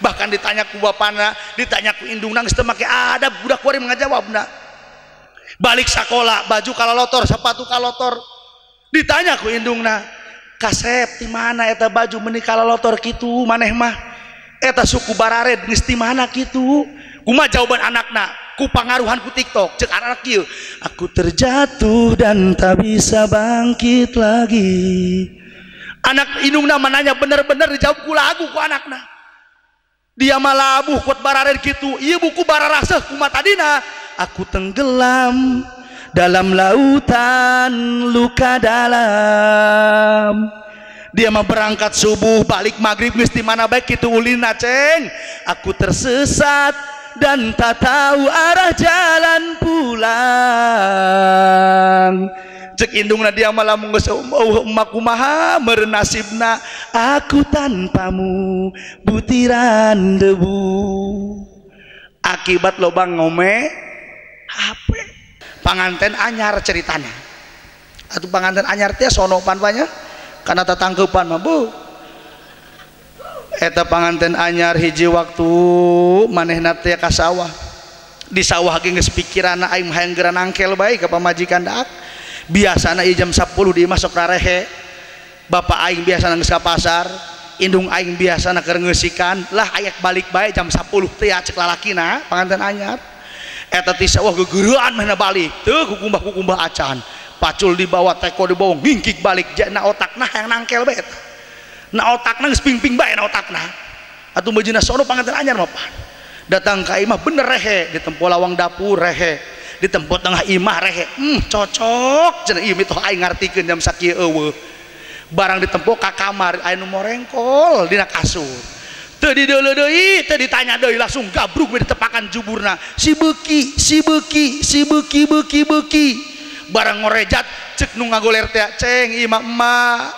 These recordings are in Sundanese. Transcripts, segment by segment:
Bahkan ditanya ku bapana, ditanya ku indungna geus teu make adab budak kuari ngajawabna. Balik sakola baju kalalotor, sepatu kalotor. Ditanya ku indungna, "Kasep ti mana eta baju meuni kalalotor kitu maneh mah? Eta suku barared geus ti mana kitu?" Kumaha jawaban anakna? Ku pangaruhan ku TikTok. Cek anak kieu, "Aku terjatuh dan tak bisa bangkit lagi." Anak indungna mananya bener-bener dijawab ku lagu ku anakna. Dia malah labuh kuat barared gitu, iya buku bararaseh kumaha tadina, aku tenggelam dalam lautan luka dalam. Dia mah berangkat subuh balik maghrib geus di mana bae kitu ulina ceng. Aku tersesat dan tak tahu arah jalan pulang. Cek indungna dia malah geus emak kumaha meureun nasibna, aku tanpamu butiran debu. Akibat loba ngome HP. Panganten anyar ceritana. Atuh panganten anyar teh sono pan banyak karena tatangkeupan mah bu. Eta panganten anyar hiji waktu manehna teh ka sawah. Di sawah ge geus pikiranna aing hayang geura nangkel bae ka pamajikan daak. Biasana ieu jam 10 di imah sok rarehe. Bapak aing biasana geus ka pasar, indung aing biasana keur ngeusikan, lah ayak balik bae jam 10 teh cek lalakina panganten anyar. Eta ti sawah geugeureun manehna balik, teu kukumbah-kukumbah acan. Pacul dibawa, teko dibawa, ngingkik balik, na otakna hayang nangkel bae eta. Na otakna geus ping-ping bae na otakna. Atuh meujeuhna sono panganten anyar mah pan. Datang ka imah bener rehe, ditempo lawang dapur rehe, ditempo tengah imah rehe. Cocok cenah ieu mitoh aing ngartikeun jam sakieu eueuh. Barang ditempo ka kamar aya nu morengkol dina kasur. Teu dideuleu deui, teu ditanya deui, langsung gabrug we ditepakan juburna. Si beuki, si beuki, si beuki beuki beuki. Barang ngorejat cek nu ngagoler teh, ceng ieu mah emak.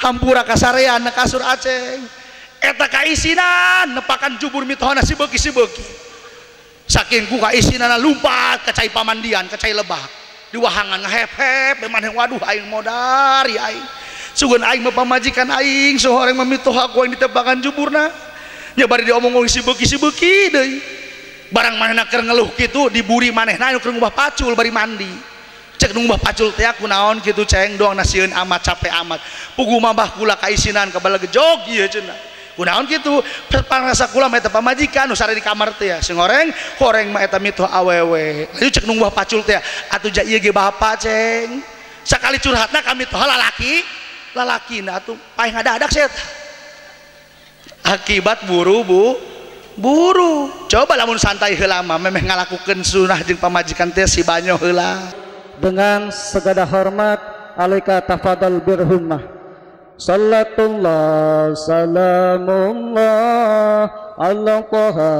Hampura kasarean na kasur aceng. Eta kaisinan nepakan jubur mitohana si beuki si beuki. Saking ku kaisinana lumpat ka cai pamandian, ka cai lebak. Di wahangan ngahep-hep maneh waduh aing modar ya aing. Sugan aing mah pamajikan aing, sohoreng mah mitoha ku aing ditepakan juburna. Nya bari diomong-omong si beuki deui. Barang manehna keur ngeluh kitu diburi manehna anu keur ngubah pacul bari mandi. Cek nu ngubah pacul teh kunaon kitu ceng doang nasieun amat capek amat. Puguh mah bah kula kaisinan kabala gejog ieu cenah. Kunaon kitu pangrasa kula mah eta pamajikan nu sare di kamar teh sing horeng horeng mah eta mitoh awewe. Lalu cek nu ngubah pacul teh atuh ja ieu ge bapa ceng. Sakali curhatna ka mitoh lalaki, lalakina atuh paeh ngadadak sia eta. Akibat buru bu buru. Coba lamun santai heula mah memeh ngalakukeun sunah jeung pamajikan teh si banyo heula. Dengan segala hormat alaika tafadhal birhummah. Salatullah salamullah ala Taha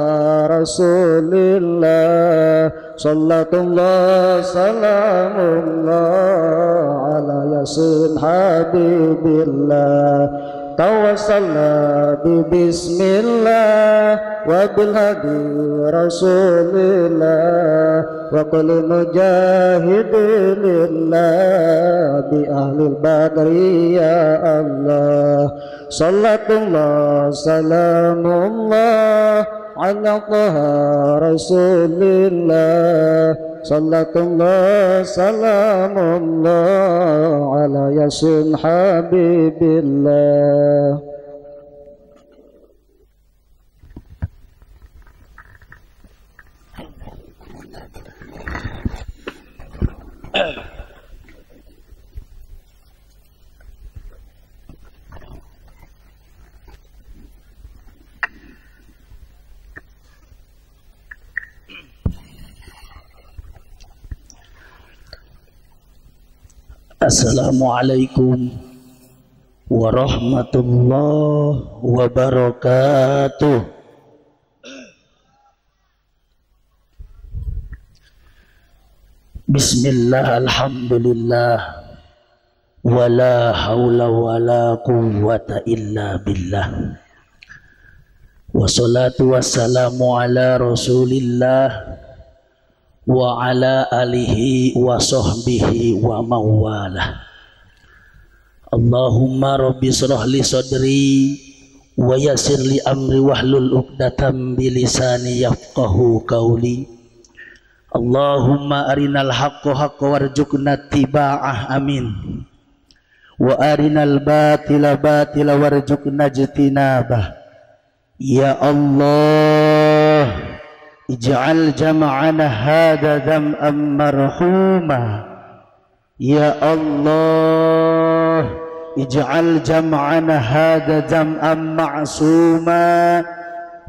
Rasulillah. Salatullah salamullah ala Yasin Habibillah. Tawassalna bi bismillah wa bil hadi Rasulillah wa kulli mujahidin lillah bi ahli badri ya Allah. Salatullah salamullah ala Taha Rasulillah. Salatullah salamullah ala Yasin Habibillah. Assalamualaikum warahmatullahi wabarakatuh. Bismillah, alhamdulillah, wala haula wala quwwata illa billah. Wassalatu wassalamu ala rasulillah wa ala alihi wa sahbihi wa mawalah. Allahumma rabbi shrah li sadri wa yassir li amri wahlul 'uqdatam bilisani yafqahu qawli. Allahumma arinal haqqa haqqa warzuqna tiba'ah, amin. Wa arinal batila batila warzuqna ijtinabah. Ya Allah, ij'al jam'ana hadha dham'an marhuma. Ya Allah, ij'al jam'ana hadha jam'an ma'suma.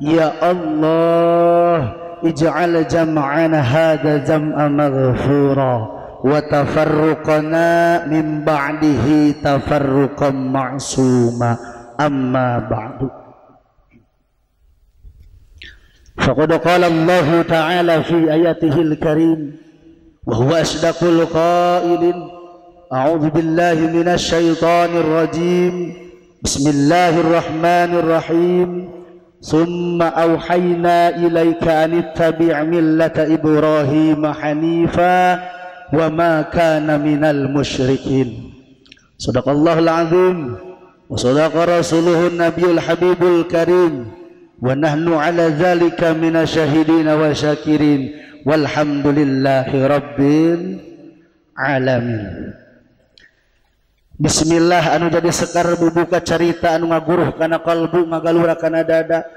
Ya Allah, ij'al jam'ana hadha jam'an maghfura wa tafarruqana min ba'dihi tafarruqan ma'suma. Amma ba'du. Faqad qala Allah ta'ala fi ayatihil karim wa huwa asdaqul qailin. A'udzu billahi minasy syaithanir rajim. Bismillahirrahmanirrahim. Summa auhayna ilaika an ittabi' millata Ibrahim hanifa wa ma kana minal musyrikin. Sadaqallahul azim wa sadaqa rasuluhun nabiyul habibul karim wa nahnu ala dzalika minasyahidin wa syakirin walhamdulillahi rabbil alamin. Bismillah anu jadi sekar bubuka carita anu ngaguruh kana kalbu ngagalura kana dada,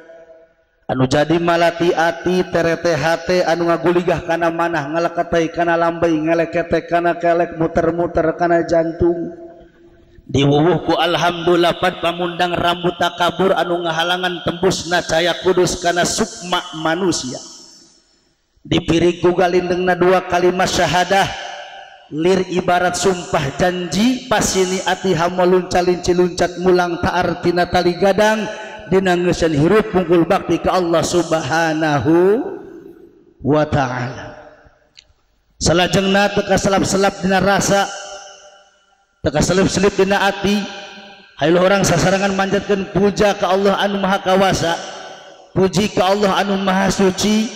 anu jadi malati ati terete hate anu ngaguligah kana manah ngalekatai kana lambai ngalekete kana kelek muter-muter kana jantung. Diwuwuh ku alhamdulillah pad pamundang rambut takabur anu ngahalangan tembusna cahaya kudus kana sukma manusia. Dipirig ku galindengna dua kalimat syahadah lir ibarat sumpah janji pasini ati hama luncalinci luncat mulang tak artina tali gadang dina ngeuseun hirup pungkul bakti ka Allah Subhanahu wa ta'ala. Salajengna teu kaselap-selap dina rasa, teu kaselip-selip dina ati, hayu urang sasarengan manjatkeun puja ka Allah anu maha kawasa, puji ka Allah anu maha suci,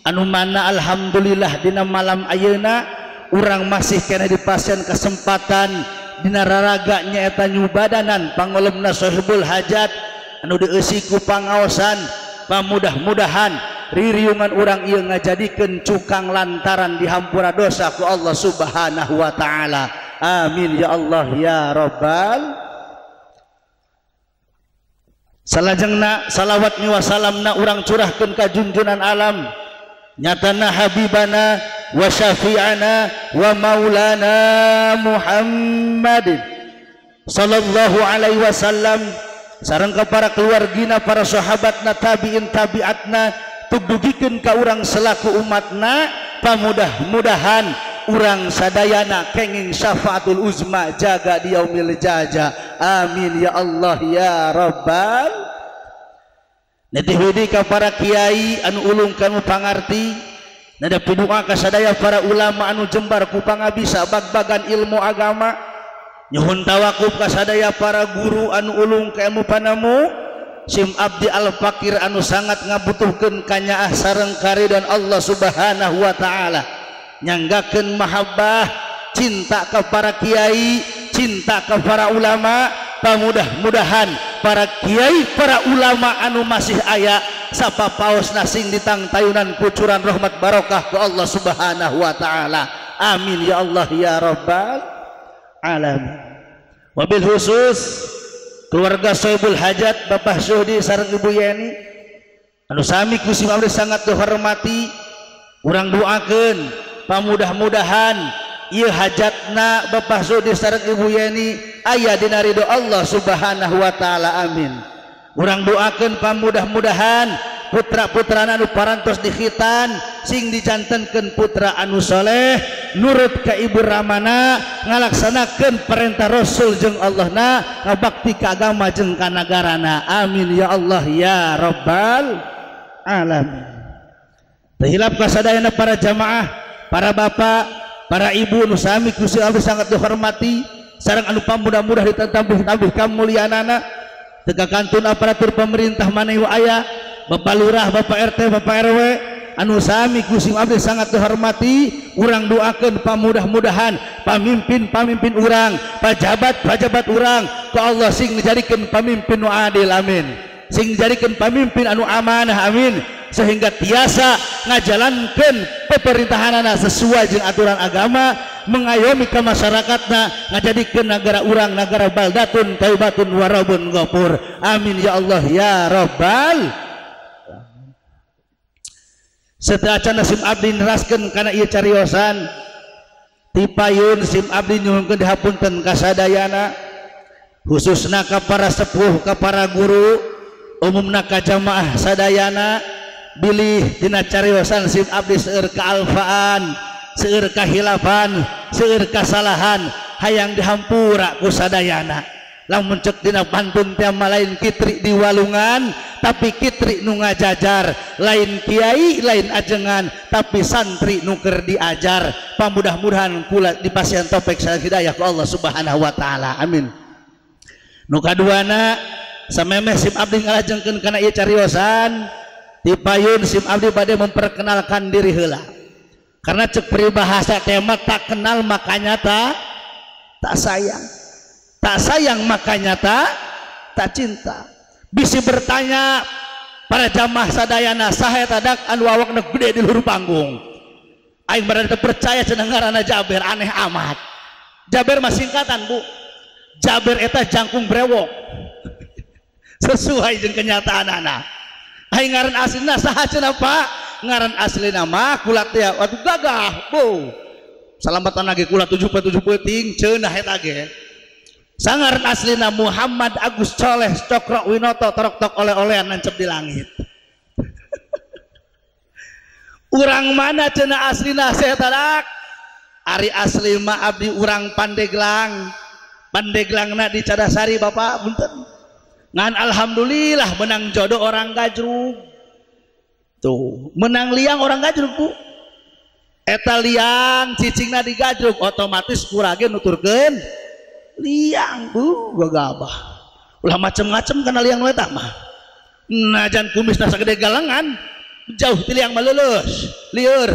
anu mana alhamdulillah dina malam ayeuna urang masih kena dipasian kesempatan dina raraga nyaeta nyubadanan pangolemna sahibul hajat anu dieusi ku pangaosan. Pamudah-mudahan ririungan urang ieu ngajadikeun cukang lantaran dihampura dosa ku Allah Subhanahu wa ta'ala. Amin ya Allah ya rabbal. Salajengna salawat miwa salamna urang curahkeun ka junjunan alam nyatana habibana wa syafi'ana wa maulana Muhammadin sallallahu alaihi wasallam sareng ka para keluargina, para sahabatna, tabi'in tabi'atna, tugdugikeun ka urang selaku umatna. Pamudah-mudahan urang sadayana kenging syafaatul uzma jaga di yaumil jaja. Amin ya Allah ya rabbal. Nitih widi ka para kiai anu ulung kanu pangarti, nada pidu'a ka sadaya para ulama anu jembar ku pangabisa bag-bagan ilmu agama, nyuhun tawakuf ka sadaya para guru anu ulung ka ilmu panamu, sim abdi al fakir anu sangat ngabutuhkeun kanyaah sareng karidon Allah Subhanahu wa ta'ala, nyanggakeun mahabbah cinta ka para kiai, cinta ka para ulama. Pamudah-mudahan para kiai, para ulama anu masih aya sapa paos nasing ditangtayunan kucuran rahmat barokah ku Allah Subhanahu wa ta'ala. Amin ya Allah ya rabbal alamin. Wabil khusus keluarga Sohibul Hajat Bapak Syuhdi sareng Ibu Yeni anu sami ku sim abdi sangat dihormati, urang doakeun pamudah-mudahan ieu hajatna Bapak Syuhdi sareng Ibu Yeni aya dina ridho Allah Subhanahu wa ta'ala. Amin. Urang doakeun pamudah-mudahan putra-putrana anu parantos dikhitan sing dijantenkeun putra anu soleh, nurut ka ibu ramana, ngalaksanakeun perintah Rasul jeung Allahna, ngabakti ka agama jeung ka nagarana. Amin ya Allah ya rabbal alamin. Teu hilap ka sadayana para jamaah, para bapak, para ibu nu sami ku si abdi sangat dihormati sareng anu pamudah-mudah ditambih-tambih kamuliaanana, teu kantun aparatur pemerintah maneh aya, Bapak Lurah, Bapak RT, Bapak RW anu sami ku sim abdi sangat dihormati, urang doakeun pamudah-mudahan pamimpin-pamimpin urang, pajabat-pajabat urang ku Allah sing dijadikeun pamimpin nu adil. Amin. Sing jadikeun pamimpin anu amanah, amin. Sehingga tiasa ngajalankeun pemerintahanana sesuai jeung aturan agama, mengayomi ka masyarakatna, ngajadikeun nagara urang nagara baldatun thayyibatun wa rabbun ghafur. Amin ya Allah ya rabbal. Sateuacan sim abdi neraskeun kana ieu cariosan tipayun sim abdi nyuhunkeun dihapunten ka sadayana, khususna ka para sepuh, ka para guru, umumna ka jamaah sadayana. Bilih dina cariosan sim abdi seueur kaalfaan, seueur kahilafan, seueur kasalahan, hayang dihampura ku sadayana. Lamun cek dina pantun teh lain kitri di walungan, tapi kitri nu ngajajar, lain kiai lain ajengan, tapi santri nu keur diajar. Pamudah-mudahan kula dipasihan taufik sareng hidayah ku Allah Subhanahu wa taala, amin. Nu kaduana samemeh sim abdi ngalajengkeun kana ieu cariosan tipayun sim abdi bade memperkenalkan diri heula, karena cek peribahasa tema tak kenal makanya tak sayang, tak sayang makanya tak cinta. Bisi bertanya para jamaah sadayana saha eta dak anu awakna gede di luhur panggung, aing barada teu percaya cenah ngaranna Jaber, aneh amat. Jaber mah singkatan bu, Jaber eta jangkung brewok. Sesuai jeung kenyataanana. Aing ngaran aslina saha cenah Pak? Ngaran aslina mah kula teh atuh gagah bu, salamatan lagi kula 7 peuting cenah eta ge. Sangaran aslina Muhammad Agus Soleh Cokro Winoto torok tok oleh-olehan nancep di langit. Urang mana cenah aslina setadak? Ari asli mah abdi urang Pandeglang. Pandeglangna di Cadasari Bapak punten. Ngan alhamdulillah menang jodoh orang Gajrug. Tuh, menang liang orang Gajrug bu. Eta liang cicingna di Gajrug otomatis kurage nuturkeun liang bu, gagabah. Ulah macem-macem kana liang nu eta mah. Najan kumisna sagede galengan, jauh ti liang mah leuleus, lieur.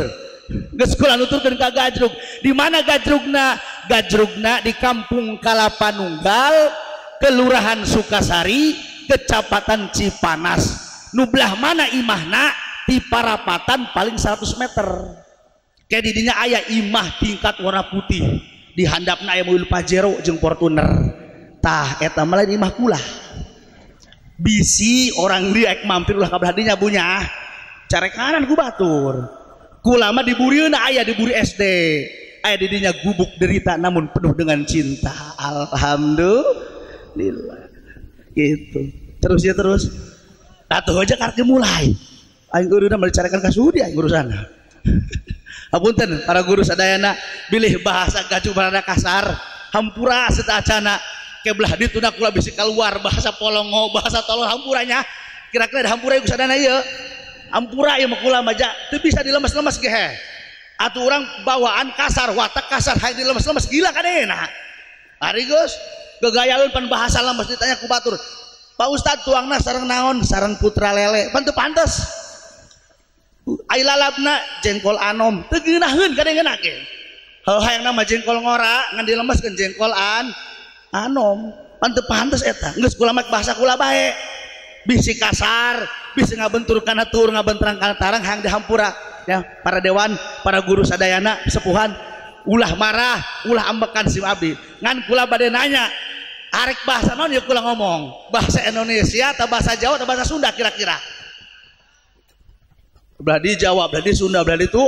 Geus kula nuturkeun ka Gajrug. Di mana Gajrugna? Gajrugna di Kampung Kalapa Nunggal, Kelurahan Sukasari, Kecamatan Cipanas. Nu belah mana imahna? Di parapatan paling 100 meter. Kayak didinya aya imah tingkat warna putih. Di handapna aya mobil Pajero jeung Fortuner. Tah eta mah lain imah kula. Bisi orang dia ek mampir ulah ka belah dinya bunya. Carekanan ku batur. Kula mah di burieuna aya di buri SD. Aya di dinya gubuk derita namun penuh dengan cinta. Alhamdulillah. Gitu. Terus ya terus. Atuh aja karek mulai. Aing guruna bicarakan ka Sudi aing urusanna. Apunten para guru sadayana bilih bahasa gacu barada kasar, hampura setaacana kebelah dituna kula bisi keluar bahasa polongo, bahasa tolol hampuranya. Kira-kira hampura ieu sadayana ieu. Hampura ieu mah kula mah teu bisa dilemes-lemes ge heh. Atuh urang bawaan kasar, watak kasar hayang dilemes-lemes gila kadena. Ari geus gegayaeun pan bahasa lemes ditanya ku batur. Pak Ustad tuangna sareng naon? Sareng putra lele. Pan teu pantes. Ai lalabna jengkol anom teu geunaheun kadengena ge. Heuh hayang nama jengkol ngora ngan dilemeskeun jengkol anom. Pan teu pantes eta. Geus kula mah bahasa kula bae. Bisi kasar, bisi ngabentur kana tur, ngabentrang kana tarang hayang dihampura. Ya, para dewan, para guru sadayana sepuhan ulah marah, ulah ambekan sim abdi. Ngan kula bade nanya, arek bahasa naon ya kula ngomong? Bahasa Indonesia atau bahasa Jawa atau bahasa Sunda kira-kira? Belah di Jawa, belah di Sunda, belah di itu.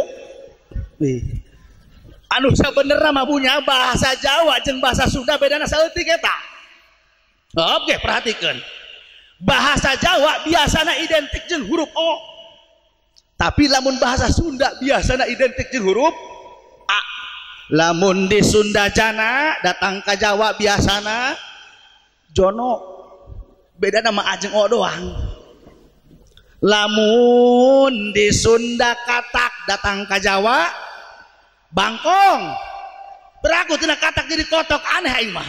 Anu sabenerna mah punya bahasa Jawa jeung bahasa Sunda bedana saeutik eta. Oke, perhatikan. Bahasa Jawa biasana identik jeung huruf O. Tapi lamun bahasa Sunda biasana identik jeung huruf A. Lamun di Sunda jana datang ke Jawa biasana jono, beda nama A jeung O doang. Lamun di Sunda katak datang ke Jawa bangkong, beraku tina katak jadi kotok, aneh aing mah.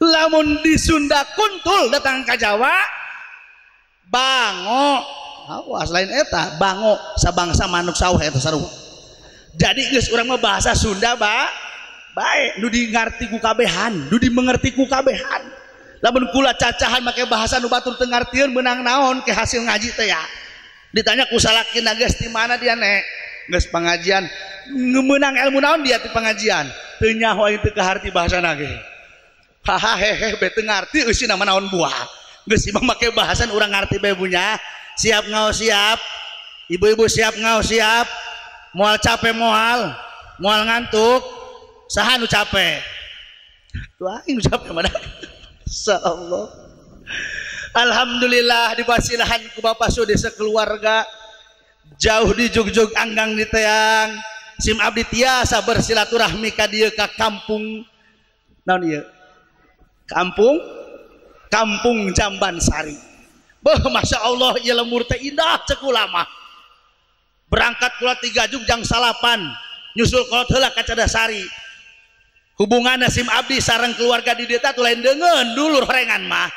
Lamun di Sunda kuntul datang ke Jawa bango, awas lain eta bango sabangsa manuk sawah eta sarua. Jadi geus urang mah bahasa Sunda ba bae nu di ngarti ku kabehan, nu dimengerti ku kabehan. Lamun kula cacahan make bahasa nu batur teu ngartieun meunang naon ke hasil ngaji teh ya. Ditanya ku salakina geus di mana dia nek? Geus pengajian, meunang ilmu naon dia ti pengajian? Teu nyaho aing teu kaharti bahasana ge. Haha hehe be teu ngarti eusina mah naon buah. Geus imah make bahasan urang ngarti bae bunya. Siap ngaos siap. Ibu-ibu siap ngaos siap. Moal capek moal, moal ngantuk. Saha nu capek? Tuh aing nu capek mana? Insyaallah. Alhamdulillah dibasilahan ku Bapak Sudi sekeluarga jauh di jugjug anggang di teang sim abdi tiasa bersilaturahmi ka dieu ka kampung naon ieu kampung Kampung Jamban Sari. Beuh Masya Allah ieu lembur teh indah cek ulama. Berangkat kula 3 jug jang salapan nyusul kolot heula ka Cadasari. Hubungan sim abdi sareng keluarga di dieu teh lain deungeun dulur horengan mah.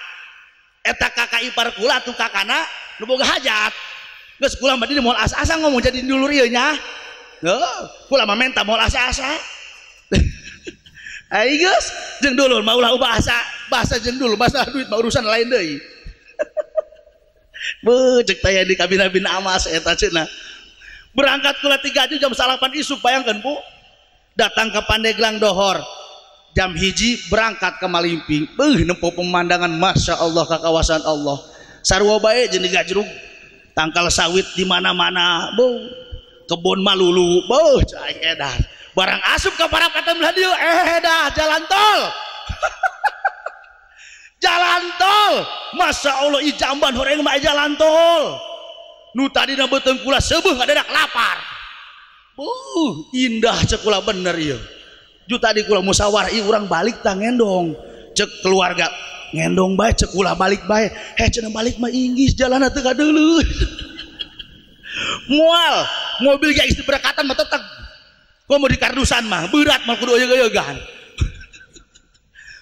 Eta kakak ipar kula atuh kakana nu boga hajat. Geus kula mah di moal asa-asa ngomong jadi dulur ieu nya. Heuh, kula mah menta moal asa-asa. Ai geus jeung dulur mah ulah bahasa bahasa jeung dulur masalah duit mah urusan lain deui. Beuh ceuk teh di kabina-bina amas eta cenah. Berangkat kula 3 jam salapan isuk bayangkeun Bu. Datang ke Pandeglang dohor jam 1 berangkat ke Malimping. Beuh nempo pemandangan Masya Allah ka kawasan Allah. Sarua bae jeung digajrug tangkal sawit di mana-mana. Beuh kebon malulu. Beuh cai edan. Barang asup ka parapatan belah dieu edah jalan tol. Jalan tol. Masya Allah i jamban horeng mah jalan tol. Nu tadina beuteung kula seubeung ngadadak lapar. Indah cek kula bener ieu. Ju tadi kula musyawarah ieu urang balik tah ngendong. Cek keluarga ngendong bae cek kula balik bae. Heh cenah balik mah inggis jalanna teu kadeuleuh. Moal mobil ge geus diberakatan mah teteg. Komo di kardusan mah berat mah kudu eueuh-eueuhan.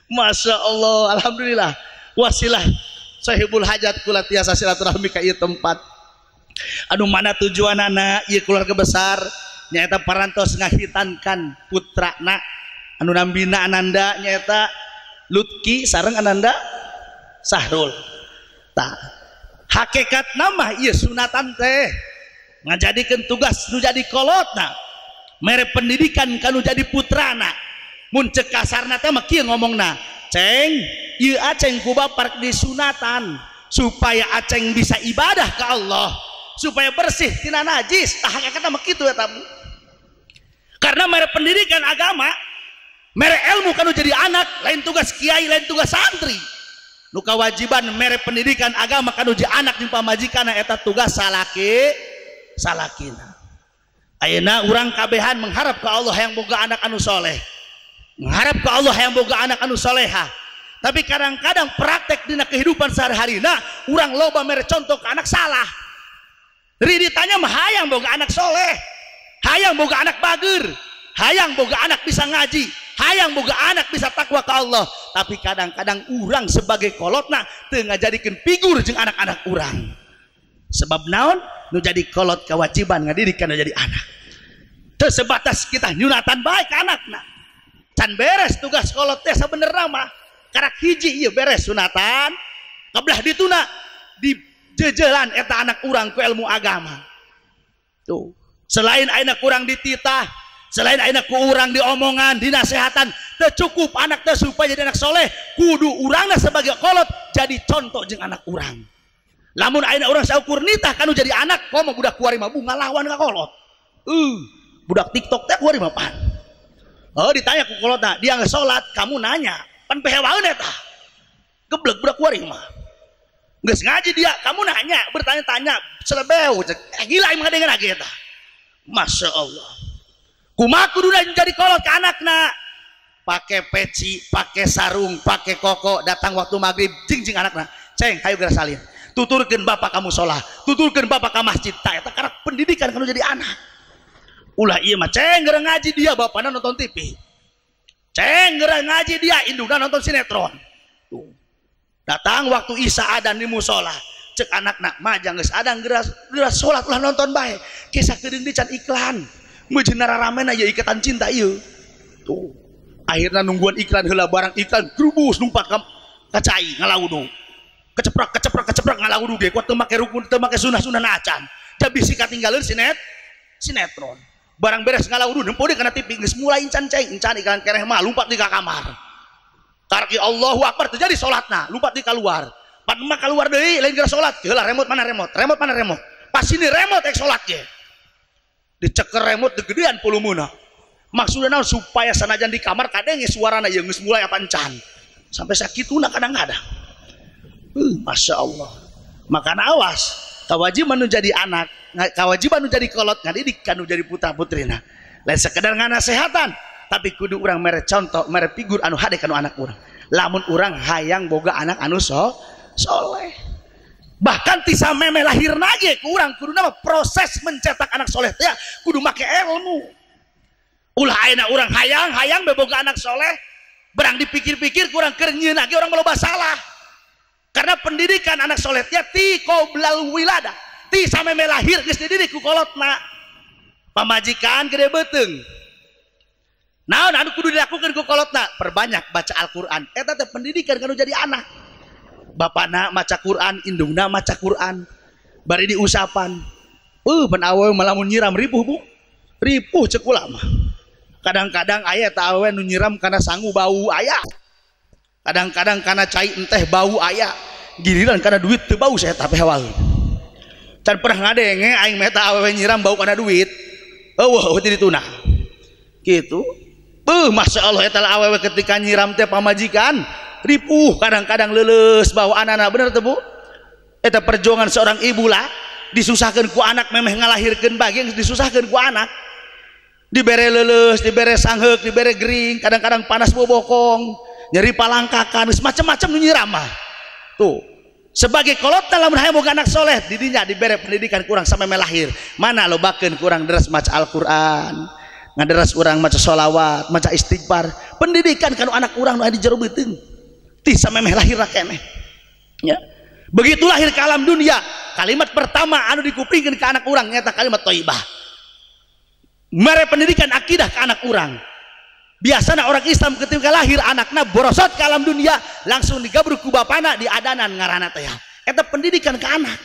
Masya Allah, alhamdulillah. Wasilah sahibul hajat kula tiasa silaturahmi ka ieu tempat. Anu mana tujuanana ieu keluarga besar nyaeta parantos ngahitankan putrana anu nambina ananda nyaeta Lutki sareng ananda Sahrul. Tah hakikat nama ieu sunatan teh ngajadikeun tugas nu jadi kolotna mere pendidikan kanu jadi putrana. Mun ceuk kasarna teh mah kieu ngomongna, ceng ieu aceng ku bapak disunatan supaya aceng bisa ibadah ke Allah, supaya bersih tina najis. Tah hakikatna mah kitu eta. Karena mere pendidikan agama, mere ilmu kanu jadi anak, lain tugas kiai, lain tugas santri. Nu kewajiban mere pendidikan agama kanu jadi anak jeung pamajikanna eta tugas salaki salakina. Ayeuna urang kabehan mengharap ke Allah yang boga anak anu soleh, mengharap ke Allah yang boga anak anu soleha. Tapi kadang-kadang praktek dina kehidupan sehari-harina urang loba mere contoh ke anak salah. Riditanya mah hayang boga anak soleh, hayang boga anak bager, hayang boga anak bisa ngaji, hayang boga anak bisa takwa ke Allah. Tapi kadang-kadang urang sebagai kolotna teu ngajadikeun figur jeung anak-anak urang. Sebab naon? Nu jadi kolot kewajiban ngadidik kana jadi anak. Teu sebatas kita nyunatan bae ka anakna. Can beres tugas kolot teh sabenerna mah. Karak hiji ieu beres sunatan, kabelah dituna di jejelan eta anak urang ku ilmu agama. Tuh, selain anak urang dititah, selain anak ku urang diomongan, dinasehatan, teu cukup anak teh supaya jadi anak soleh, kudu urangna sebagai kolot jadi contoh jeung anak urang. Lamun ayeuna urang saukur nitah kanu jadi anak, komo budak kuari mah bunga lawan ka kolot. Budak TikTok teh kuari mah pan. Oh, ditanya ku kolotna, dia nggak sholat, kamu nanya, pan pehewaeun eta. Geblek budak kuari mah. Geus ngaji dia, kamu nanya, bertanya-tanya, selebeu, gila emang ngadengeun lagi eta. Masya Allah. Kumaha kuduna jadi kolot ke anakna? Pakai peci, pakai sarung, pakai koko, datang waktu maghrib, jing-jing anakna. Ceng, hayu geura salin. Tuturkeun bapak kamu sholat, tuturkeun bapak ka masjid. Tah eta karena pendidikan kanu jadi anak. Ulah ieu mah ceng geura ngaji dia bapana nonton TV. Ceng geura ngaji dia indungna nonton sinetron. Tuh. Datang waktu Isya adan di musola, cek anakna mah geus adan geura geura salat ulah nonton bae. Kisah keudeung di can iklan. Meujeuh raramena ieu ikatan cinta ieu. Tuh. Akhirna nungguan iklan heula barang iklan grubus numpak Ka cai ngalawudu. Keceprak keceprak keceprak ngalawudu ge kuat teu make rukun teu make sunah-sunah acan. Da bisi katinggaleun sinetron. Barang beres ngalawudu nempo deui kana TV geus mulai encan cai, encan iklan kereh mah lumpat di ka kamar. Karki Allahu Akbar terjadi salatna, lumpat di keluar. Pan mah keluar deui lain geura salat. Heula remote mana remote? Remote mana remote? Pas ini remote ek salat ge. Diceker remote digedean volumena. Maksudna naon supaya sanajan di kamar kadenge suarana ieu geus mulai apa encan. Sampai sakituna kadang-kadang. Masya Allah. Makana awas, kewajiban nu jadi anak, kewajiban nu jadi kolot ngadidik kanu jadi putra putrina. Lain sekedar nganasehatan, tapi kudu urang mere contoh, mere figur anu hade kanu anak urang. Lamun urang hayang boga anak anu soleh. Bahkan ti sameme lahirna ge ku urang kudu nama proses mencetak anak soleh teh kudu make ilmu. Ulah ayeuna urang hayang be boga anak soleh, berang dipikir-pikir kurang keur nyieun ge urang loba salah. Karena pendidikan anak soleh teh ti qoblal wilada, ti sameme lahir geus dididik ku kolotna. Pamajikan gede beuteung. Naon anu kudu dilakukeun ku kolotna? Perbanyak baca Al-Qur'an. Eta teh pendidikan kanu jadi anak. Bapana maca Quran, indungna maca Quran. Bari diusapan. Pan awewe mah lamun nyiram ripuh, Bu. Ripuh ceuk kula mah. Kadang-kadang aya ta awewe nu nyiram kana sangu bau aya. Kadang-kadang kana cai enteh bau aya. Giliran kana duit teu bau saya tapi hawal. Can pernah ngadenge aing meh ta awewe nyiram bau kana duit. Eueuh teu dituna. Gitu. Masya Allah eta awewe ketika nyiram teh pamajikan ripuh kadang-kadang leuleus bau anana bener teu Bu? Eta perjuangan seorang ibu lah disusahkeun ku anak memeh ngalahirkeun bagian disusahkeun ku anak. Dibere leuleus, dibere sangheuk, dibere gering, kadang-kadang panas bobokong, nyeri palangkakan, macam-macam nu nyiram mah. Tuh, sebagai kolot lamun hayang boga anak soleh, didinya dibere pendidikan kurang sampai melahir. Mana lobakeun kurang deres maca Al-Qur'an, ngaderes urang maca sholawat, maca istighfar, pendidikan kanu anak urang nu aya di jero beuteung. Ti samemeh lahir keneh. Ya. Begitu lahir ke alam dunia, kalimat pertama anu dikupingkeun ke anak urang nyata kalimat thayyibah. Mere pendidikan akidah ke anak urang. Biasana orang Islam ketika lahir anakna borosot ke alam dunia langsung digabruk ku bapana diadanan ngaranna teh. Eta pendidikan ke anak.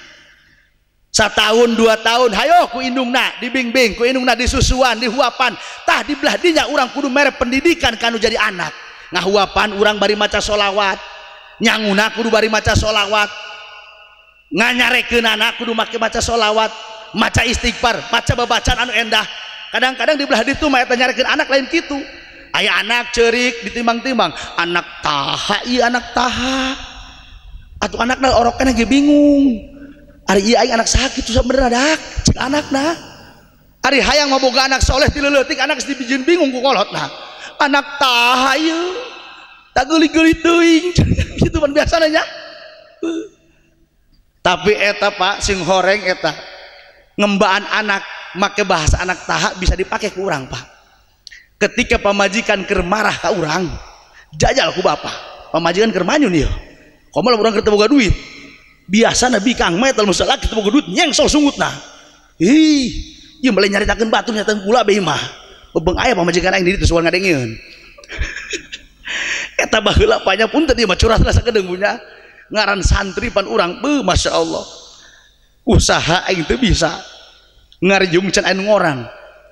Setahun 2 tahun hayo ku indungna dibimbing, ku indungna disusuan, dihuapan. Tah di belah dinya urang kudu mere pendidikan kanu jadi anak. Ngahuapan urang bari maca sholawat, nyanguna kudu bari maca sholawat, nganyarekeun anak kudu make maca sholawat, maca istighfar, maca babacaan anu endah. Kadang-kadang di belah ditu mah eta nyarekeun anak lain kitu. Aya anak ceurik ditimbang-timbang, anak taha ieu anak taha. Atuh anakna orokna ge bingung. Ari ieu aing anak saha kitu sabenerna dak, cek anakna. Ari hayang mah boga anak soleh ti leuletik anak geus dibijieun bingung ku kolotna. Anak taha ieu. Tak geulis-geulis teuing kitu pan biasana nya. Tapi eta Pak sing horeng eta ngembaan anak make bahasa anak taha bisa dipakai ku urang Pak. Ketika pamajikan keur marah ka urang, jajal ku bapak. Pamajikan keur manyun ieu. Komo lamun urang keur teu boga duit. Biasana bikang mah eta lamun salaki teu boga duit nyengsol sungutna. Ih, ieu mah nyaritakeun batur nyaritakeun kula be mah. Bebeng aya pamajikan aing di ditu suan ngadengeun. Eta baheula panya pun tadi mah curah sakedeung punya. Ngaran santri pan urang, beuh Masya Allah. Usaha aing teu bisa. Ngariung can anu ngorang.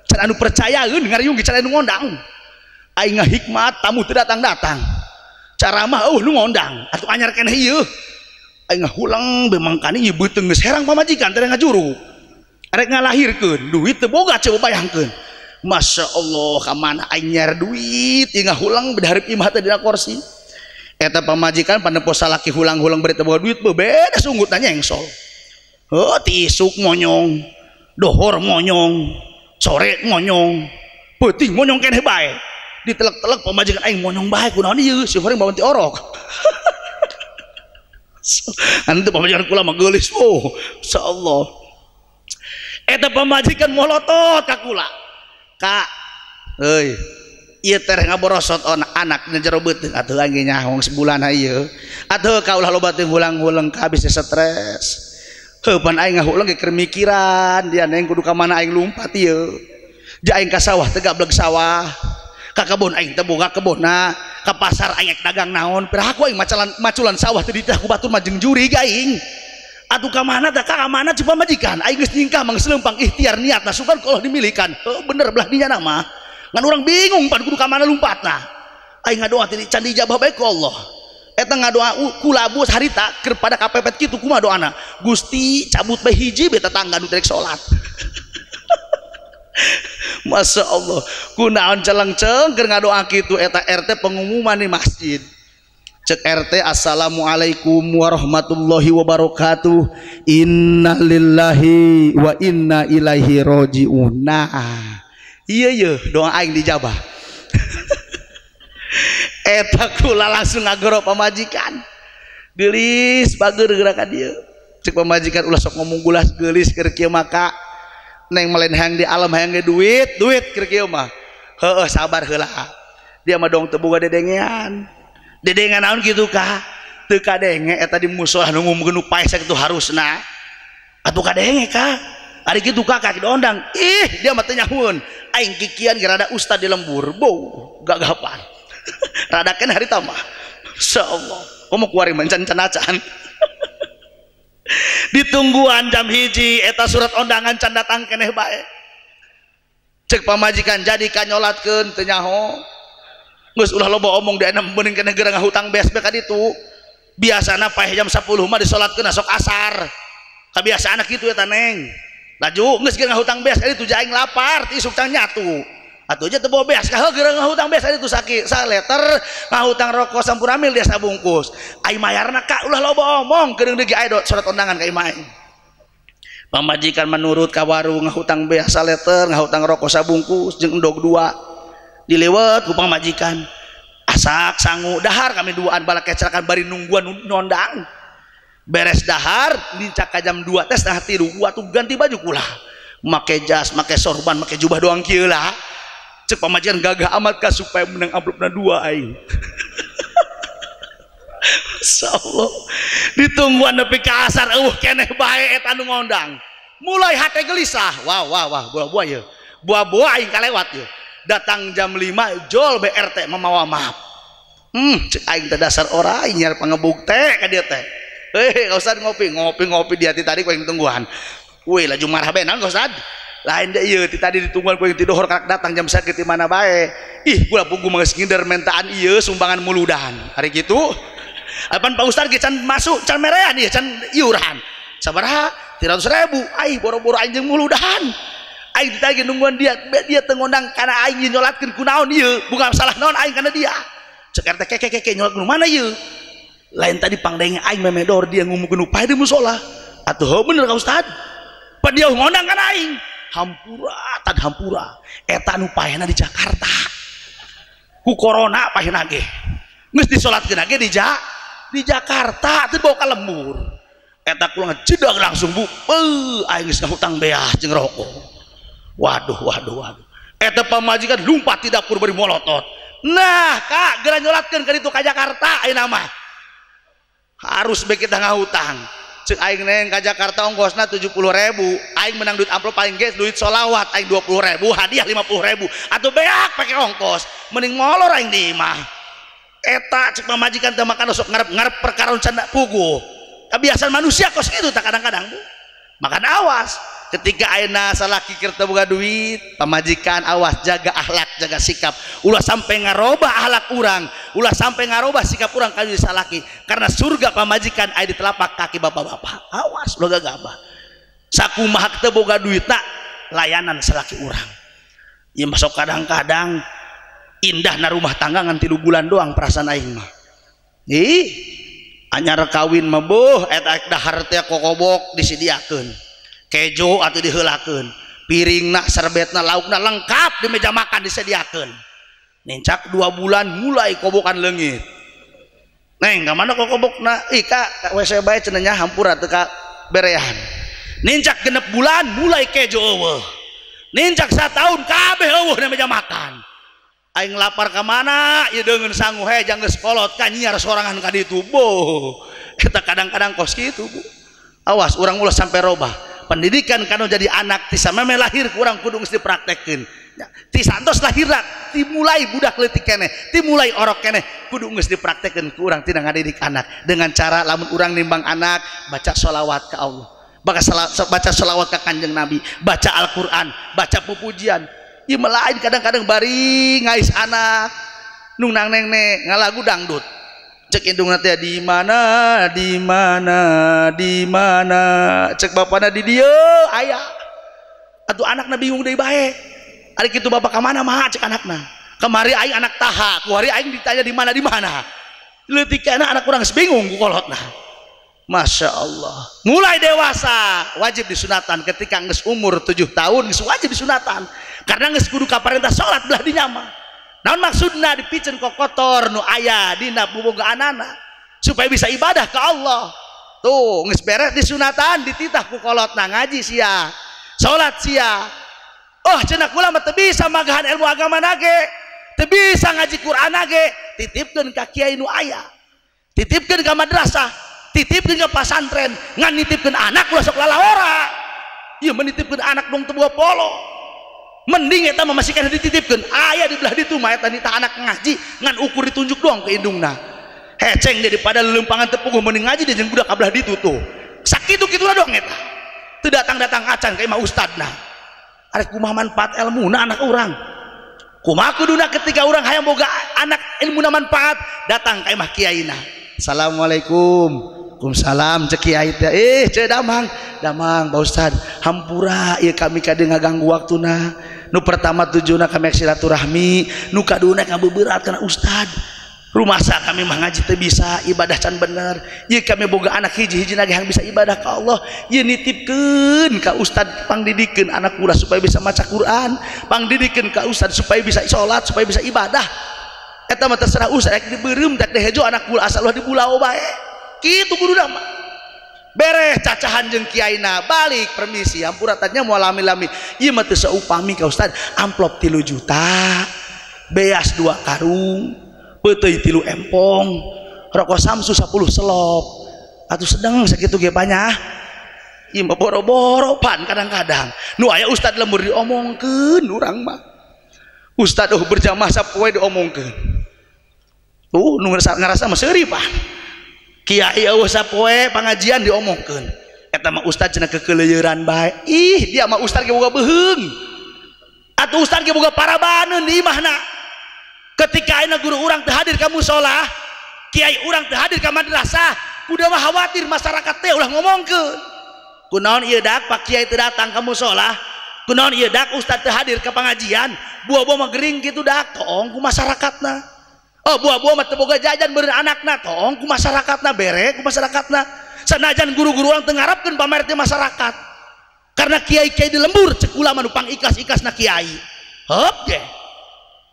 Can anu percayaeun ngariung ge can anu ngondang. Aing ngahikmat tamu teu datang-datang. Caramah eueuh nu ngondang, atuh anyar keneh ieu. Aing ngahulang be mangkani ieu beuteung geus herang pamajikan teh ngajuru. Arek ngalahirkeun, duit teu boga coba bayangkeun. Masya Allah ka mana aing nyiar duit ieu ngahulang be hareup imah teh dina kursi. Eta pamajikan panempo salaki hulang-hulang bari teu boga duit beda sunggut nyengsol. Heuh tisuk monyong, dohor monyong, sore monyong, peuting monyong keneh bae. Ditelek-telek pamajikan aing monyong bae kunaon ieu si horeng bawa ti orok. Anu pamajikan kula mah geulis oh, insyaallah. Eta pamajikan molotot ka kula. Kak, euy, ieu teh ngaborosot anak nya jero beuteung atuh aing ge nyaho sebulan ieu. Atuh ka ulah loba teh hulang-huleng ka habis stres. Heuh pan aing ngahuleng ge keur mikiran dia neng kudu ka mana aing lumpat ieu. Ja aing ka sawah teh gableg sawah. Ka kebon aing teh boga kebonna. Ka pasar aing dagang naon piraku aing maculan sawah teu ditah ku batur mah jeung jurig aing. Atuh ka mana tah ka mana cek pamajikan aing geus nyingkah mah geus leumpang ikhtiar niat nah sugan kalau dimilikan. Heuh bener belah dinya na mah. Ngan urang bingung pan kudu ka mana lumpatna. Aing ngadoa teh can diijabah bae ku Allah. Eta ngadoa ku labu harita keur pada kapepet kitu kumaha doana? Gusti cabut bae hiji bae tetangga nu rek salat. Masya Allah, kunaon celengceng keur ngadoa kitu eta RT pengumuman di masjid. Cek RT assalamualaikum warahmatullahi wabarakatuh. Innalillahi wa inna ilaihi rajiun. Nah, iya iya doa aing dijabah. Eta kula langsung ngagoro pamajikan. Geulis bager gerakan dia. Cek pamajikan ulah sok ngomong gulas geulis keur kieu maka neng melen hayang di alam hayang ge duit duit keur kieu mah. Heueuh sabar heula. Dia mah dong teu boga dedengean. Dedengan naon kitu ka? Teu kadenge eta di musola nu ngumumkeun nu paeh sakitu harusna. Atuh kadenge ka? Ari kitu ka ka diondang. Ih, dia mah teu nyahueun. Aing kikian ge rada ustad di lembur. Beuh, gagapan. Rada keneh harita mah. Insyaallah. Komo kuari mencan acan. Ditungguan jam 1 eta surat undangan can datang keneh bae. Cek pamajikan jadi kanyolatkeun teu nyaho. Geus ulah loba omong di enam beuning keneh geura ngahutang beas bae ka ditu. Biasana paeh jam 10 mah disolatkeun sok asar. Kabiasaanna kitu eta neng. Laju geus geura ngahutang beas ka ditu aing lapar ti isuk can nyatu. Atuh aja teu bawa beas ka geura ngahutang beas ka ditu saki saleter ngahutang rokok sampuramil dia sabungkus. Aing mayarna ka ulah loba omong keudeung deui aya surat undangan ka imah aing. Pamajikan menurut ka warung ngahutang beas saleter ngahutang rokok sabungkus jeung endog 2. Dilewat ku pamajikan. Asak sangu dahar kami duaan balak kecelakaan bari nungguan nondang. Beres dahar nincak ka jam 2 teh setengah tilu gua tuh ganti baju kula. Make jas, make sorban, make jubah doang kieu lah. Cek pamajikan gagah amat ka supaya menang amplopna 2 aing. Insyaallah ditungguan nepi ka asar eueuh keneh bae eta nu ngondang. Mulai hate gelisah. Wah wah wah buah-buah ieu. Buah-buah aing kalewat ieu. Datang jam 5 jol BRT mamawa maaf. Cek aing teh dasar ora aing nyar pangebuk teh ka dieu teh. Heh, Ustaz ngopi, ngopi-ngopi di hati tadi ku aing tungguan. Wih, laju marah bae naon Ustaz? Lain deh ieu ti tadi ditungguan ku aing tidohor karak datang jam sakieu ti mana bae. Ih, kula pugu mah geus ngider mentaan ieu sumbangan muludan. Hari kitu. Apan Pak Ustaz ge can masuk, can merean ieu, can iuran. Sabaraha? 300.000. Ai boro-boro aing jeung muludan. Aing ti tadi nungguan dia, dia teu ngondang kana aing nyolatkeun kunaon ieu, bukan salah naon aing kana dia. Cek RT keke nyolat nu mana ieu? Lain tadi pangdenge aing memedor dia ngumumkeun upaya di musola. Atuh heuh bener ka Ustaz. Pan dia ngondang kana aing. Hampura tan hampura. Eta nu paehna di Jakarta. Ku corona paehna ge. Geus disolatkeun ge di Jakarta teu bawa ka lembur. Eta kula ngejedag langsung bu. Beuh aing geus ngahutang beas jeung rokok. Waduh waduh waduh. Eta pamajikan lumpat di dapur bari molotot. Nah, Kak, geura nyolatkeun ka ditu ka Jakarta ayeuna mah. Harus bae kita ngahutang. Cek aing neng ka Jakarta ongkosna 70.000. Aing menang duit amplop paling geus duit sholawat aing 20.000, hadiah 50.000. Atuh beak pake ongkos, mending molor aing di imah. Eta cek pamajikan teh makan sok ngarep-ngarep perkara can puguh. Kebiasaan manusia kos kitu tak kadang-kadang. Makan awas ketika ayeuna salaki keur teu boga duit, pamajikan awas jaga akhlak, jaga sikap. Ulah sampai ngarobah akhlak urang, ulah sampai ngarobah sikap urang ka salaki. Karena surga pamajikan aya di telapak kaki bapak-bapak. Awas ulah gagabah. Sakumaha teu boga duitna layanan salaki urang. Ieu masuk kadang-kadang indahna rumah tangga ngan 3 bulan doang perasaan aing mah. Ih, anyar kawin mah beuh eta dahar teh kokobok disediakeun. Kejo atau diheulakeun, piringna, serbetna, laukna lengkap di meja makan disediakeun. Nincak 2 bulan mulai kobokan leungit. Neng, ka mana kokobokna? Ih, ka WC bae cenah nya hampura teu ka berean. Nincak 6 bulan mulai kejo eueuh. Nincak 1 tahun kabeh eueuh di meja makan. Aing lapar ka mana? Ieu deungeun sangu he jang geus kolot ka nyiar sorangan ka ditu. Boh. Kita kadang-kadang kos kitu, Bu. Awas urang ulah sampai robah. Pendidikan kanu jadi anak ti sameme lahir kurang kudu geus dipraktekkeun. Ti santos lahirna dimulai budak leutik keneh, dimulai orok keneh kudu geus dipraktekeun ku urang tina ngadidik anak dengan cara lamun urang nimbang anak baca sholawat ka Allah, baca sholawat ka Kanjeng Nabi, baca Al-Qur'an, baca pupujian. Ieu mah lain kadang-kadang bari ngais anak nung nang neng ne ngalagu dangdut. Cek indungna teh di mana di mana di mana, cek bapana di dieu aya. Atuh anakna bingung deui bae. Ari kitu bapak ka mana mah cek anakna. Kamari aing anak taha, kuari aing ditanya di mana di mana. Leutik anak urang geus bingung ku kolotna. Masya Allah. Mulai dewasa wajib disunatan ketika geus umur 7 tahun geus wajib disunatan. Karena geus kudu kaparentah salat belah dinya mah. Naon maksudna dipiceun kokotor nu aya dina bobogaanana supaya bisa ibadah ke Allah. Tuh geus beres disunatan dititah ku kolotna ngaji sia, salat sia. Oh cenah kula mah teu bisa magahan ilmu agama nage, teu bisa ngaji Quran nage, titipkeun ka kiai nu aya, titipkeun ka madrasah, titipkeun ka pasantren, ngan nitipkeun anak ulah sok lalahora. Ieu menitipkeun anak dong teu boga polo. Mending eta mah masih kana dititipkeun aya di belah ditu mah eta nitah anak ngaji ngan ukur ditunjuk doang ke indungna. Heceng daripada lelempangan teu puguh mending ngaji dia jeung budak ka belah ditu tuh. Sakitu-kituna doang eta. Teu datang-datang acan ka imah ustadna. Arek kumaha manfaat ilmuna anak urang? Kumaha kuduna ketika urang hayang boga anak ilmuna manfaat datang ka imah kiaina. Assalamualaikum. Waalaikumsalam cek kiai teh. Eh cek damang, damang Pak Ustad, hampura ieu kami kade ngaganggu waktuna. Nu pertama tujuanna kami silaturahmi, nu kaduna kabeberat kana ustad. Rumasa kami mah ngaji teu bisa, ibadah can bener. Ieu kami boga anak hiji-hiji lagi yang bisa ibadah ka Allah. Ieu nitipkeun ka ustad pangdidikeun anak kula supaya bisa maca Quran, pangdidikeun ka ustad supaya bisa salat, supaya bisa ibadah. Eta mah terserah ustad rek dibeureum rek dihejo anak kula asal ulah dibulau bae. Kitu kuduna mah. Beres cacahan jeung kiaina, balik permisi hampura tanya moal lami-lami. Ieu mah teu saupami ka ustad, amplop 3 juta, beas 2 karung, peuteuy 3 empong, rokok Samsu 10 selop. Atuh sedeng sakitu ge banyak. Ieu mah boro-boro pan kadang-kadang. Nu aya ustad lembur diomongkeun urang mah. Ustad oh berjamaah sapoe diomongkeun. Tuh nu ngarasa mah seuri pan. Kiai eueuh sapoe pangajian diomongkeun. Eta mah ustad cenah kekeleueuran bae. Ih, dia mah ustad ge boga beuheung. Atuh ustad ge boga parabaneun di imahna. Ketika ayeuna guru urang teu hadir ka musholah, kiai urang teu hadir ka madrasah, kudu mah khawatir masyarakat teh ulah ngomongkeun. Kunaon ieu dak Pak Kiai teu datang ka musholah, kunaon ieu dak ustad teu hadir ka pangajian, buah-buah mah gering kitu dak toong ku masyarakatna. Oh buah-buah mah teu boga jajan beureun anakna toong ku masyarakatna, bere ku masyarakatna. Sanajan guru-guru urang teu ngarepkeun pamer teh masyarakat. Karena kiai-kiai di lembur cek ulama nu pang ikhlas-ikhlasna kiai. Heup ge.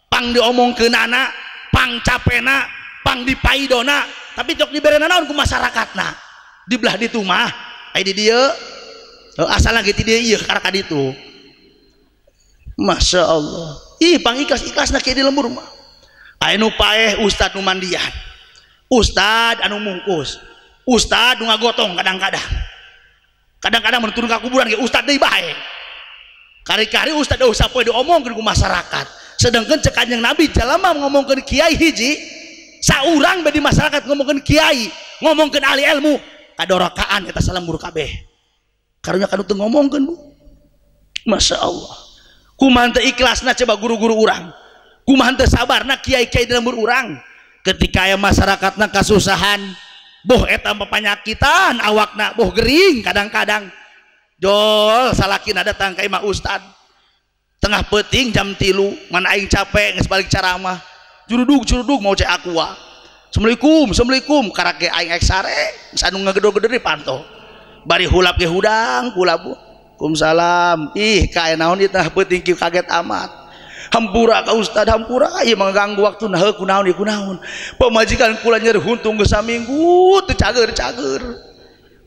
Pang diomongkeunana, pang capena, pang dipaidona, tapi jok diberena naon ku masyarakatna. Di belah ditu mah, ai di dieu asalna ge ti dieu ieu karek ka ditu. Masya Allah. Ih pang ikhlas-ikhlasna kiai di lembur mah. Aya nu paeh ustad nu mandian, ustad anu mungkus, ustad nu ngagotong kadang-kadang. Kadang-kadang mun turun ka kuburan ge ustad deui bae. Kari-kari ustad eueuh sapoe diomongkeun ku masyarakat. Sedangkan cek Kanjeng Nabi jalma ngomongkeun kiai hiji, saurang bae di masyarakat ngomongkeun kiai, ngomongkeun ahli ilmu, kadorokaan eta salembur kabeh. Karunya kanu teu ngomongkeun Bu. Masya Allah. Kumaha teu ikhlasna coba guru-guru urang. Kumaha teu sabarna kiai-kiai di lembur urang. Ketika aya masyarakatna kasusahan, boh eta panyakitan awakna, boh gering kadang-kadang. Jol salakina datang ka imah ustad. Tengah peuting jam 3, mana aing capek geus balik caramah. Jurudug-jurudug mau cek aqua. Assalamualaikum, assalamualaikum, karak ge aing ek sare, geus anu ngagedor-gedor di panto. Bari hulap ge hudang kula Bu. Waalaikumsalam. Ih, kae naon ieu tengah peuting kieu kaget amat. Hampura ka ustad, hampura ieu mengganggu waktu nah kunaon ieu kunaon. Pamajikan kula nyeri huntu geus saminggu teu cager-cager.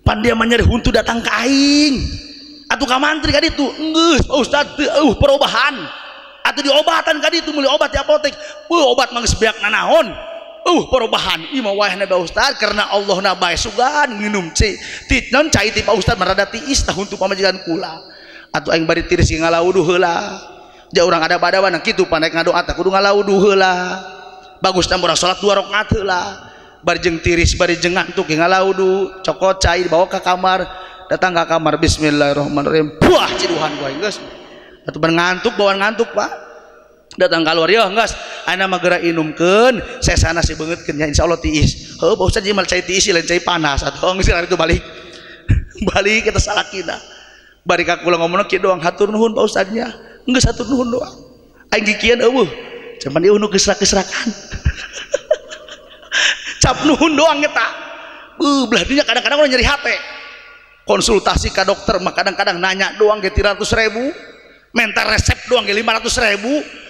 Pan dia mah nyeri huntu datang ka aing. Atuh ka mantri ka ditu, geus Pak Ustad teu eueuh perubahan. Atuh diobatan ka ditu meuli obat di apotek. Beuh obat mah geus beak nanaon. Perubahan. Ieu mah waehna Pak Ustad karena Allahna bae sugan nginum cai. Ti naon cai ti Pak Ustad mah rada tiis tah huntu pamajikan kula. Atuh aing bari tiris ngalawuduh heula. Ja urang ada badawan kitu pan naik ngadoa teh kudu ngalaudu heula. Bagusna urang salat 2 rakaat heula. Bari jeung tiris bari jeung ngantuk ge ngalaudu, cokot cai dibawa ka kamar, datang ka kamar bismillahirrahmanirrahim. Buah ciduhan gua geus. Atuh bar ngantuk bawaan ngantuk Pak. Datang keluar ya geus ayeuna mah geura inumkeun sesana si beungeutkeun nya insyaallah tiis. Heuh Pak Ustaz ieu mah cai tiis lain cai panas atuh geus itu balik. Balik kita salakina. Bari ka kula ngomongna kieu doang hatur nuhun Pak Ustaznya. Geus hatur nuhun doang. Aing kikian eueuh. Cuman ieu nu gesrak-gesrakan. Cap nuhun doang eta. Belah dinya kadang-kadang urang nyeri hate. Konsultasi ka dokter mah kadang-kadang nanya doang ge 300.000, minta resep doang ge 500.000.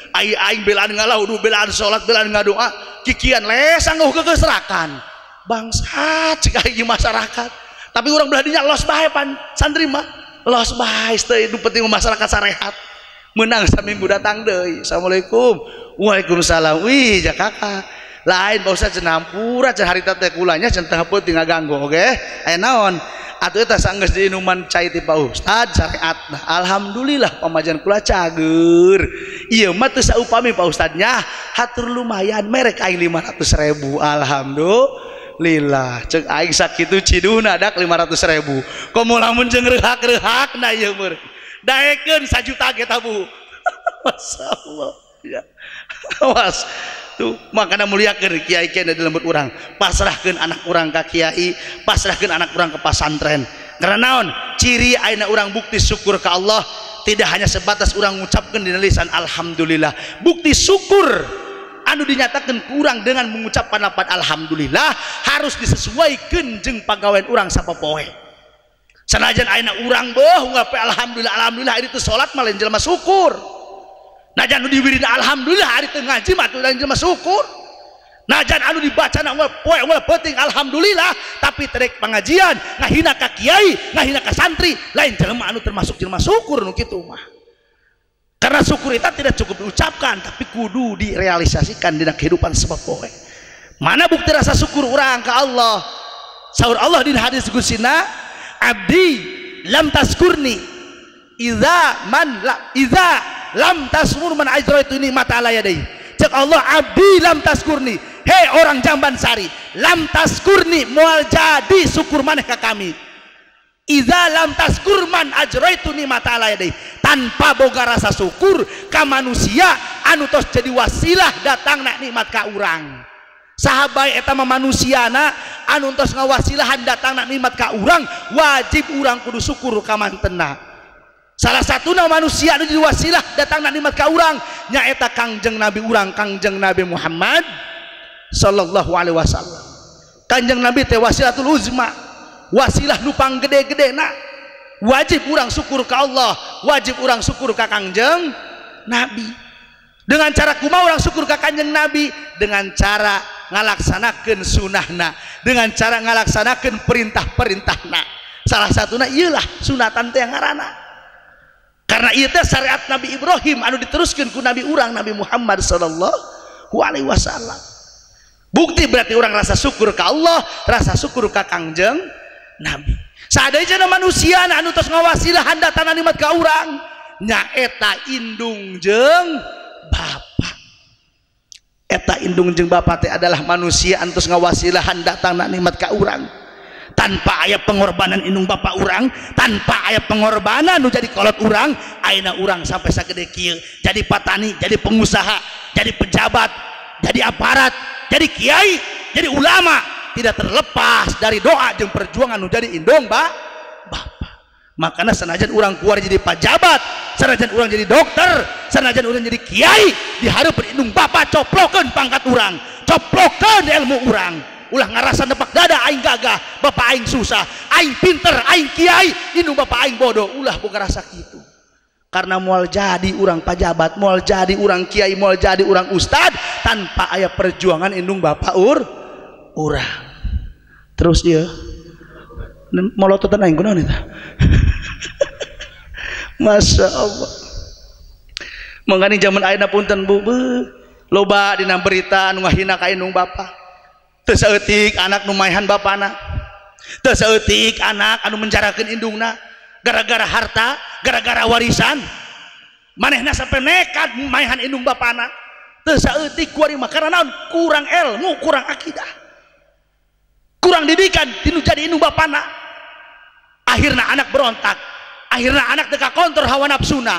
Aing belaan ngalaudu, belaan salat, belaan ngadoa, kikian les angeuh kegesrakan. Bangsat cek aing masyarakat. Tapi urang belah dinya los bae pan santri mah. Los bae teu nu penting masyarakat sarehat. Menang saminggu datang deui. Assalamualaikum. Waalaikumsalam. Wih, ja kakak. Lain Pak Ustaz cenah hampura cenah harita teh kulanya cenah tengah peuting ngaganggu oke. Aya naon? Atuh eta sanggeus diinuman cai ti Pak Ustaz syariatna. Alhamdulillah pamajikan kula cager. Ieu mah teu saupami Pak Ustaznya, hatur lumayan merek aing 500.000. Alhamdulillah. Ceuk aing sakitu ciduhna dak 500.000. Komo lamun jeung reuhak-reuhakna ieu meur. Daekeun sajuta ge tabu. Masyaallah. Ya. Awas. Tuh, makanya muliakeun kiai kiai di lembut urang, pasrahkeun anak urang ka kiai, pasrahkeun anak urang ke pasantren. Karena naon? Ciri ayeuna urang bukti syukur ka Allah tidak hanya sebatas urang ngucapkeun dina lisan alhamdulillah. Bukti syukur anu dinyatakan kurang dengan mengucapkan lafaz alhamdulillah harus disesuaikan jeung pagawean urang sapopoe. Sanajan ayeuna urang beuh ngape alhamdulillah alhamdulillah ari teu salat mah lain jelema syukur. Najan anu diwirid alhamdulillah ari teu ngaji mah teu jelema syukur. Najan anu dibaca na unggal poe unggal peuting alhamdulillah tapi terek pengajian ngahina ka kiai, ngahina ka santri, lain jelema anu termasuk jelema syukur nu kitu mah. Karena syukur itu tidak cukup diucapkan tapi kudu direalisasikan dina kehidupan sapopoe. Mana bukti rasa syukur urang ka Allah? Saur Allah di hadis qudsi, abdi lam taskurni idza man la idza lam tasmur man ajraitu nikmata ala yadai. Cek Allah abdi lam taskurni, hei orang Jamban Sari, lam taskurni moal jadi syukur maneh ka kami. Idza lam taskur man ajraitu nikmata ala yadai, tanpa boga rasa syukur ka manusia anu tos jadi wasilah datangna nikmat ka urang. Saha bae eta mah manusiana anu tos ngawasilahan datangna nikmat ka urang, wajib urang kudu syukur ka mantena. Salah satuna manusia anu jadi wasilah datangna nikmat ka urang nyaeta Kangjeng Nabi urang, Kangjeng Nabi Muhammad sallallahu alaihi wasallam. Kangjeng Nabi teh wasilatul uzma, wasilah nu panggede-gedena. Wajib urang syukur ka Allah, wajib urang syukur ka Kangjeng Nabi. Dengan cara kumaha urang syukur ka Kangjeng Nabi? Dengan cara ngalaksanakeun sunahna, dengan cara ngalaksanakeun perintah-perintahna. Salah satuna ieulah sunatan teh ngaranna. Karena ieu teh syariat Nabi Ibrahim anu diteruskeun ku Nabi urang Nabi Muhammad sallallahu alaihi wasallam. Bukti berarti orang rasa syukur ka Allah, rasa syukur ka Kangjeng Nabi. Sadayana manusia anu tos ngawasilahan datangna nikmat ka urang nyaeta indung jeung bapa. Eta indung jeung bapa teh adalah manusia anu tos ngawasilahan datangna nikmat ka urang. Tanpa aya pengorbanan indung bapa urang, tanpa aya pengorbanan nu jadi kolot urang, ayeuna urang sampai sagede kieu, jadi patani, jadi pengusaha, jadi pejabat, jadi aparat, jadi kiai, jadi ulama, tidak terlepas dari doa jeung perjuangan nu jadi indung bapa. Makanya sanajan urang keluar jadi pejabat, sanajan urang jadi dokter, sanajan urang jadi kiai, di hareupeun indung bapa coplokeun pangkat urang, coplokeun ilmu urang. Ulah ngarasa nepak dada aing gagah, bapak aing susah, aing pinter, aing kiai, indung bapak aing bodoh, ulah boga rasa kitu. Karena moal jadi urang pajabat, moal jadi urang kiai, moal jadi urang ustad tanpa aya perjuangan indung bapak urang. Terus dia molototan aing kunaon eta? Masya Allah. Mangkani zaman ayeuna punten Bu, loba dina berita anu ngahina ka indung bapa. Teu saeutik anak nu maehan bapana, teu saeutik anak anu menjarakeun indungna gara-gara harta, gara-gara warisan. Manehna sampai nekat maehan indung bapana. Teu saeutik kuari mah karena naon? Kurang ilmu, kurang akidah. Kurang didikan tinu jadi indung bapana. Akhirna anak berontak. Akhirna anak teu kakontrol hawa nafsuna.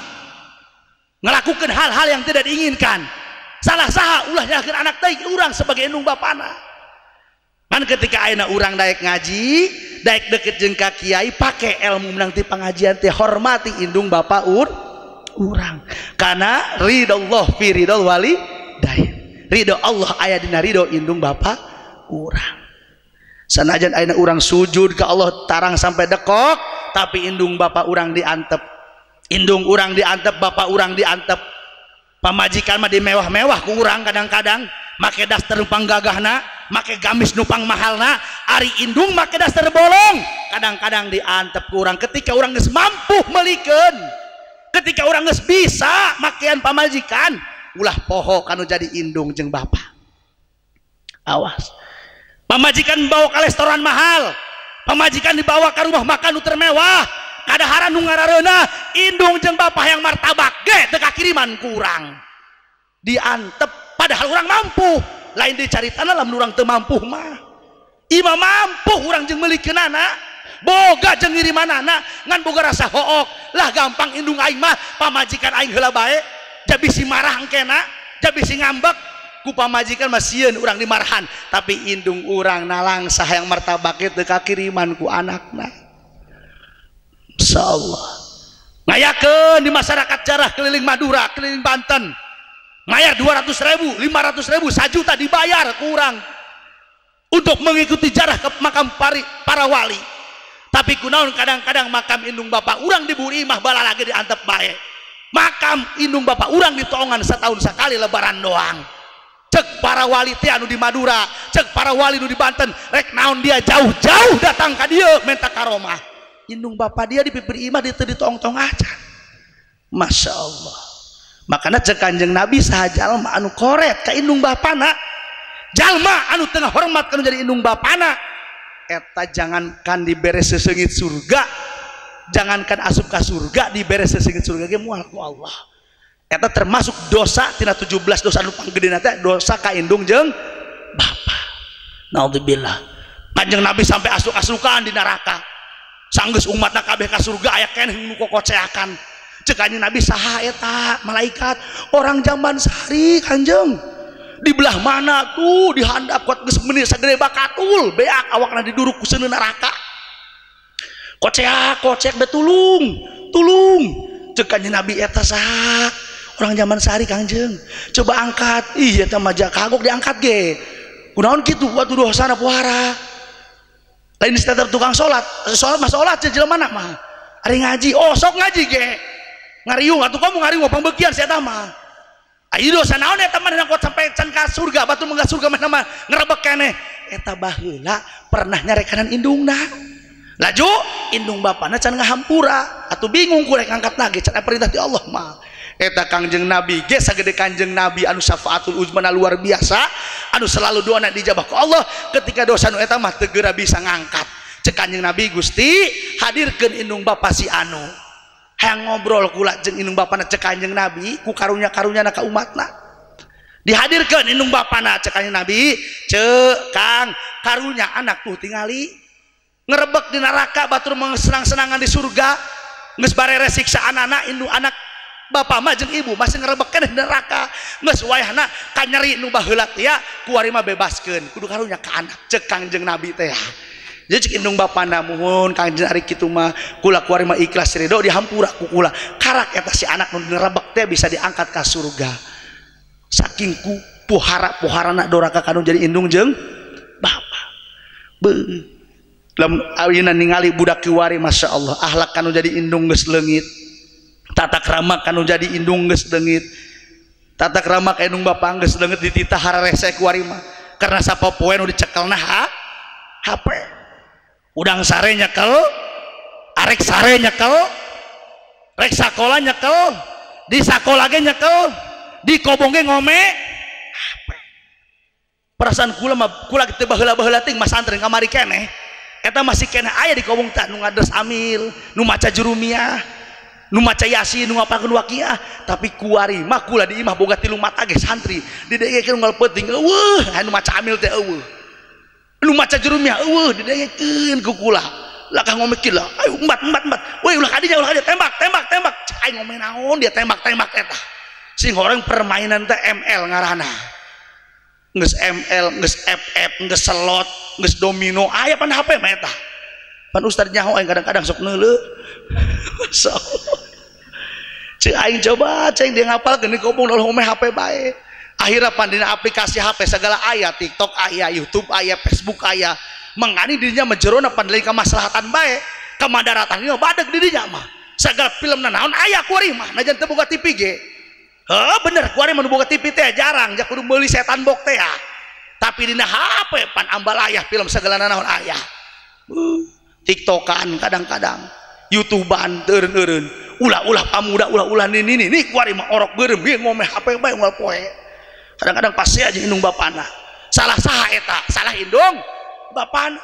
Ngelakukan hal-hal yang tidak diinginkan. Salah saha ulah nyalahkeun anak teh urang sebagai indung bapana. Kan ketika ayeuna urang daek ngaji, daek deket jeung ka kiai, pake ilmu menang ti pengajian teh hormati indung bapa urang. Karena ridallah fi ridal walidain. Ridho Allah aya dina ridho indung bapa urang. Sanajan ayeuna urang sujud ka Allah tarang sampai dekok, tapi indung bapa urang diantep. Indung urang diantep, bapa urang diantep. Pamajikan mah dimewah-mewah ku urang kadang-kadang, make daster numpang gagahna, make gamis numpang mahalna, ari indung make daster bolong, kadang-kadang diantep ku urang ketika urang geus mampu meulikeun. Ketika urang geus bisa makean pamajikan, ulah poho kanu jadi indung jeung bapa. Awas. Pamajikan bawa ke restoran mahal, pamajikan dibawa ke rumah makan nu termewah, kadaharan nu ngarareunah, indung jeung bapa yang martabak ge teu kakiriman ku urang. Diantep padahal urang mampu, lain dicaritana lamun urang teu mampu mah. Imah mampu urang jeung meulikeunana, boga jeung ngirimanana, ngan boga rasa hook, lah gampang indung aing mah, pamajikan aing heula bae, jabisi marah engkena, jabisi ngambek. Ku pamajikan mah sieun urang dimarahan, tapi indung urang nalangsa hayang martabak teu kakiriman ku anakna. Insyaallah ngayakeun di masyarakat jarah keliling Madura, keliling Banten, mayar 200.000, 500.000, 1 juta dibayar ku urang untuk mengikuti jarah ke makam para wali. Tapi kunaon kadang-kadang makam indung bapak urang diburi mah bala lagi diantep bae. Makam indung bapak urang ditoongan setahun sekali lebaran doang. Cek para wali teh anu di Madura, cek para wali nu di Banten, rek naon dia jauh-jauh datang ka dieu minta karomah. Indung bapak dia di pipir imah di teu ditong-tong acan. Masya Allah. Makanya cek Kanjeng Nabi saha jalma anu koret ka indung bapana, jalma anu tengah hormat kanu jadi indung bapana, eta jangankan dibere seseungit surga, jangankan asup ka surga, dibere seseungit surga ge moal ku Allah. Eta termasuk dosa tina 17 dosa anu panggedena teh dosa ka indung jeung bapa. Naudzubillah. Kanjeng Nabi sampai asuk-asukan di neraka. Sanggeus umatna kabeh ka surga aya keneh nu kokoceakan. Ceuk Kanjeng Nabi saha eta malaikat? Orang zaman sehari Kanjeng. Di belah mana tuh dihandap kuat geus meuni sagede bakatul, beak awakna diduruk ku seuneu neraka. Koceak, kocek be tulung, tulung. Ceuk Kanjeng Nabi eta saha? Orang zaman sehari Kangjeng, coba angkat. Ih eta mah kagok diangkat ge. Kunaon kitu waktu dosana puara. Lain tetep tukang salat, salat mah salat jelema mah. Ari ngaji, oh sok ngaji ge. Ngariung atuh kamu ngariung pambekian si eta mah. Ayo dosa naon eta mah kuat sampai can ka surga, batu mah surga mah mah ngerebek keneh. Eta baheula pernah nyarekanan indungna. Laju indung bapana can ngahampura, atuh bingung ku rek ngangkat lagi can perintah ti Allah mah. Eta Kangjeng Nabi ge sagede Kanjeng Nabi anu syafaatul uzmana luar biasa, anu selalu doana dijabah ku Allah, ketika dosa nu eta mah teu geura bisa ngangkat. Cek Kanjeng Nabi Gusti hadirkeun indung bapa si anu. Hayang ngobrol kula jeung indung bapana cek Kanjeng Nabi ku karunya-karunyana ka umatna. Dihadirkeun indung bapana cek Kanjeng Nabi, cek Kang karunya anak tuh tingali ngerebek di neraka batur mensenang-senangan di surga, geus barere siksaan anak indung anak bapak mah jeung ibu masih ngerebek keneh di neraka, geus wayahna kanyeri nu baheula teh kuari mah bebaskeun kudu karunya ka anak cek Kangjeng Nabi teh. Jadi cek indung bapana muhun Kangjeng ari kitu mah kula kuari mah ikhlas ridho dihampura ku kula karak eta si anak nu ngerebek teh bisa diangkat ka surga. Saking ku puhara-puharana doraka kanu jadi indung jeung bapa. Beuh lamun ayeuna ningali budak kiwari Masya Allah akhlak kanu jadi indung geus leungit, tata krama kanu jadi indung geus leungit, tata krama ka indung bapa geus leungit dititah hararese kuari mah karena sapopoe nu dicekelna HP udang sare nyekel, arek sare nyekel, rek sakola nyekel, di sakola ge nyekel, di kobong ge ngome HP. Perasaan kula mah kula teu baheula-baheula ting masantren kamari keneh eta masih keneh aya di kobong teh nu ngadres amil, nu maca jurumiyah. Nu maca Yasin, nu ngapalkeun Waqiah, tapi kuari mah kula di imah boga 3 mata ge santri. Didengekeun unggal peuting eueuh, anu maca amil teh eueuh. Nu maca Jurumiyah eueuh didengekeun ku kula. Lakah ngomekil lah, ayo embat embat embat. Woi ulah kadinya ulah kadinya tembak tembak tembak. Cek aing ngomong naon dia tembak tembak eta. Sing horeng permainan teh ML ngaranna. Geus ML, geus FF, geus slot, geus domino, aya pan HP mah eta. Pan ustad nyaho aing kadang-kadang sok neuleuh. So. Cek aing coba ceng dia ngapalkeun di kopong ulah ngomeh HP bae. Akhirna pan dina aplikasi HP segala aya, TikTok aya, YouTube aya, Facebook aya. Mengani dirinya menjerona pan lain kamaslahatan bae, kamadaratan ieu badeg dirinya mah. Segala film naon aya kuari mah, najan teu boga TV ge. Heuh bener kuari mah nu boga TV teh jarang, ja kudu meuli setan box teh ya. Tapi dina HP pan ambalayah film segala naon aya. TikTokan kadang-kadang, YouTubean teureun-eureun, ulah-ulah pamuda ulah-ulah nini nih kuari mah orok beureum ge ngomeh HP bae unggal poe. Kadang-kadang pasti aja indung bapana. Salah saha eta? Salah indung bapana.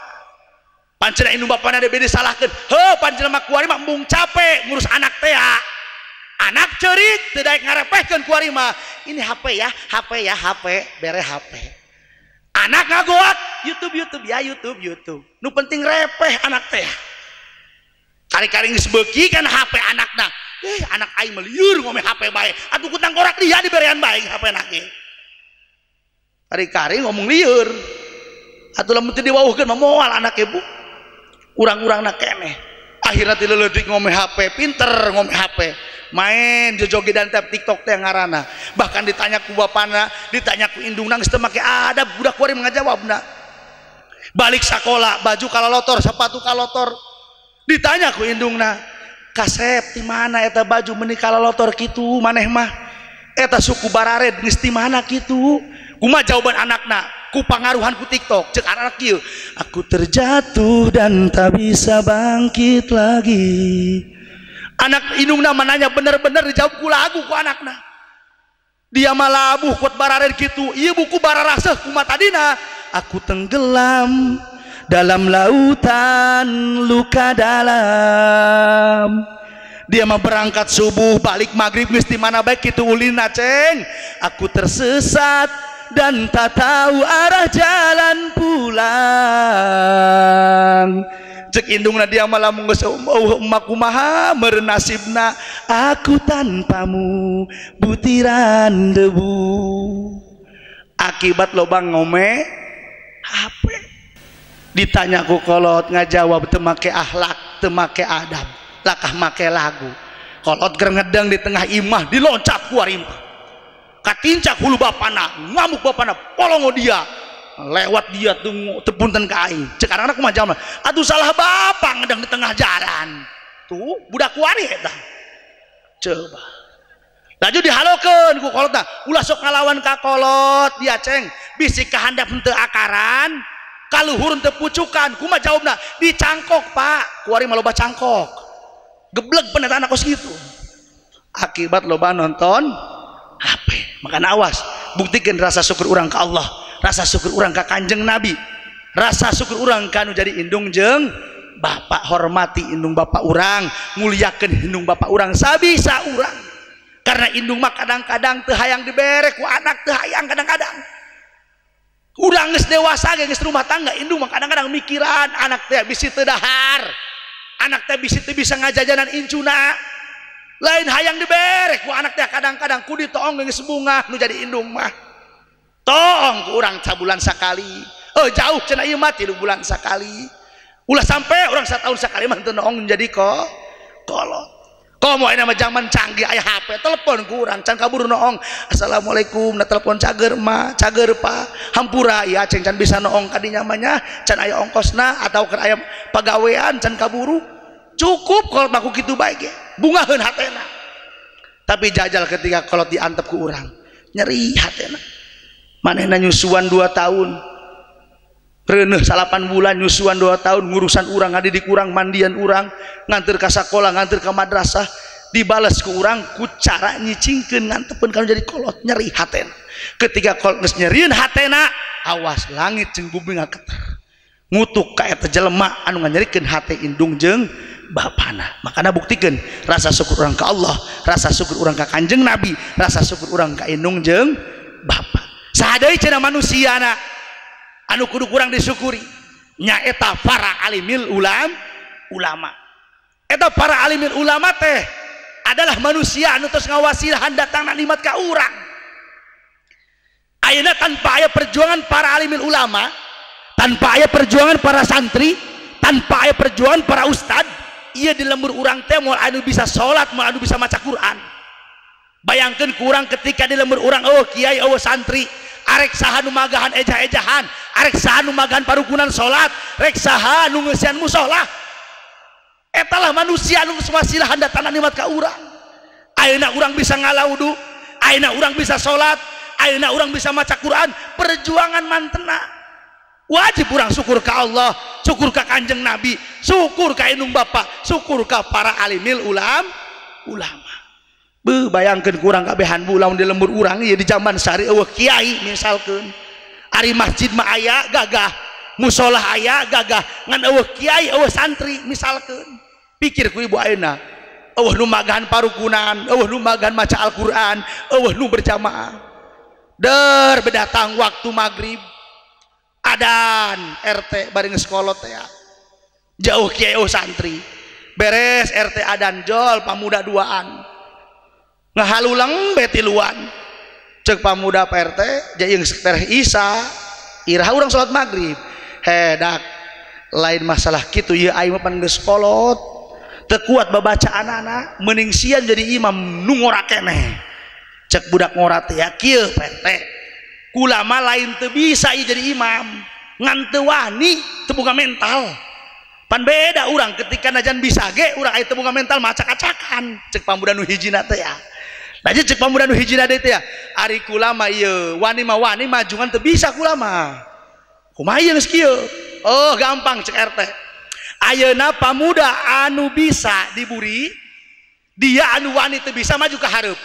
Pancena indung bapana DBD salahkeun. Heuh pancena mah kuari mah embung capek ngurus anak teh ya. Anak ceurik teu daek ngarepehkeun kuari mah. Ini HP ya, HP ya, HP, bere HP. Anak ngagoat YouTube YouTube ya YouTube YouTube. Nu penting repeh anak teh. Kari-kari geus beuki kan HP anakna. Anak aing meliur ngomeh HP bae. Atuh ku tangkorak dia diberean bae HP na ge. Kari-kari ngomong liur. Atuh lamun teu diwauhkeun mah moal anak ibu. Urang-urangna keneh. Akhirna ti leuletik ngomeh HP, pinter ngomeh HP. Main jojogedan teh TikTok teh ngaranna. Bahkan ditanya ku bapana, ditanya ku indungna geus teu make adab budak kuari ngajawabna. Balik sakola, baju kalalotor, sepatu kalotor. Ditanya ku indungna, "Kasep ti mana eta baju meuni kalalotor kitu maneh mah? Eta suku barared geus ti mana kitu?" Kumaha jawaban anakna? Ku pangaruhan ku TikTok. Cek anak kieu, "Aku terjatuh dan tak bisa bangkit lagi." Anak indungna mananya bener-bener dijawab ku lagu ku anakna. Dia mah labuh kuat barared kitu. Ieu buku bararaseuh kumaha tadina? Aku tenggelam dalam lautan luka dalam. Dia mah berangkat subuh balik maghrib geus di mana bae kitu ulina ceng. Aku tersesat dan tak tahu arah jalan pulang. Cek indungna dia malah geus emak kumaha meureun nasibna, aku tanpamu butiran debu. Akibat loba ngome HP. Ditanya ku kolot ngajawab teu make akhlak, teu make adab, lakah make lagu. Kolot ger ngedeng di tengah imah diloncat ku imah. Katincak hulu bapana, ngamuk bapana, polongo dia. Lewat dia tuh tepunten ka aing. Cek anak-anak kumaha jawabna? Atuh salah bapak ngedeng di tengah jalan. Tuh budak kuari eta. Coba. Laju dihalokeun ku kolotna, ulah sok ngalawan ka kolot dia ceng, bisi kahandap henteu akaran, kaluhur henteu pucukan. Kumaha jawabna? Dicangkok, Pak. Kuari mah loba cangkok. Geblek peneta anak kos kitu. Akibat loba nonton HP. Makana awas, buktikan rasa syukur urang ka Allah, rasa syukur urang ka Kanjeng Nabi, rasa syukur urang ka nu jadi indung jeung bapak. Hormati indung bapak urang, muliakeun indung bapak urang sabisa urang. Karena indung mah kadang-kadang teu hayang dibere ku anak, teu hayang kadang-kadang. Urang geus dewasa ge geus rumah tangga, indung mah kadang-kadang mikiran anak teh bisi teu dahar, anak teh bisi teu bisa ngajajanan incuna. Lain hayang dibere ku anak teh kadang-kadang ku ditoong geus bungah nu jadi indung mah. Toong ku urang sabulan sakali. Oh jauh cenah ieu mah 3 bulan sakali. Ulah sampai urang satahun sakali mah teu noong jadi kolot. Komo ayeuna mah zaman canggih aya HP, telepon ku urang can kabur noong. Assalamualaikum, na telepon cager ma, cager pa. Hampura ya ceng can bisa noong kadinya mah nya, can aya ongkosna atau keur aya pagawean can kaburu. Cukup kalau baku kitu bae ge, bungaheun hatena. Tapi jajal ketika kolot diantep ku urang, nyeri hatena. Manehna nyusuan 2 tahun. Reuneuh 8 bulan nyusuan 2 tahun ngurusan urang, ngadidik urang, mandian urang, nganter ka sakola, nganter ka madrasah, dibales ku urang ku cara nyicingkeun ngantepeun kana jadi kolot, nyeri hatena. Ketika kolot geus nyerieun hatena, awas langit jeung bumi ngaketer. Ngutuk ka eta jelema anu nganyerikeun hate indung jeung bapana. Makana buktikeun rasa syukur urang ka Allah, rasa syukur urang ka Kanjeng Nabi, rasa syukur urang ka indung jeung bapa. Saha deui cenah manusiana anu kudu kurang disyukuri? Nyaeta para alimil ulama. Eta para alimil ulama teh adalah manusia anu tos ngawasilahan datangna nikmat ka urang. Ayeuna tanpa aya perjuangan para alimil ulama, tanpa aya perjuangan para santri, tanpa aya perjuangan para ustad, ieu di lembur urang teh moal anu bisa salat, moal anu bisa maca Quran. Bayangkeun kurang ketika di lembur urang eueuh kiai eueuh santri, arek saha nu magahan ejah-ejahan, arek saha nu magahan parukunan salat, rek saha nu ngeusian musholah. Etalah manusia anu wasilahan datangna nikmat ka urang. Ayeuna urang bisa ngalaudu, ayeuna urang bisa salat, ayeuna urang bisa maca Quran, perjuangan mantena. Wajib urang syukur ka Allah, syukur ka Kanjeng Nabi, syukur ka indung bapa, syukur ka para alimil ulama. Beuh, bayangkeun kurang kabehan bu lamun di lembur urang ieu di zaman sari eueuh kiai misalkeun. Ari masjid mah aya gagah, musholah aya gagah, ngan eueuh kiai eueuh santri misalkeun. Pikir ku ibu ayeuna, eueuh nu magahan parukunan, eueuh nu magahan maca Al-Qur'an, eueuh nu berjamaah. Der bedatang waktu maghrib, adan RT bari geus kolot teh. Jauh kiai eueuh santri. Beres RT adan jol pamuda duaan. Ngahalulang betiluan cek pamuda Pak RT jeung tereh Isa iraha urang salat maghrib. Hedak lain masalah kitu ieu aing mah pan geus kolot teu kuat babacaanana meuning sieun jadi imam nu ngora keneh. Cek budak ngora teh ya kieu Pak RT kula mah lain teu bisa ieu jadi imam ngan teu wani teu boga mental. Pan beda urang ketika najan bisa ge urang aya teu boga mental macak-acakan. Cek pamuda nu hijina teh ya. Aja cek pamuda nu hijina deui teh ya. Ari kula mah ieu wani mah wani majungan teu bisa kula mah. Kumaha ieu geus kieu? Oh gampang cek RT. Ayeuna pamuda anu bisa diburi, dia anu wani teu bisa maju ka hareup.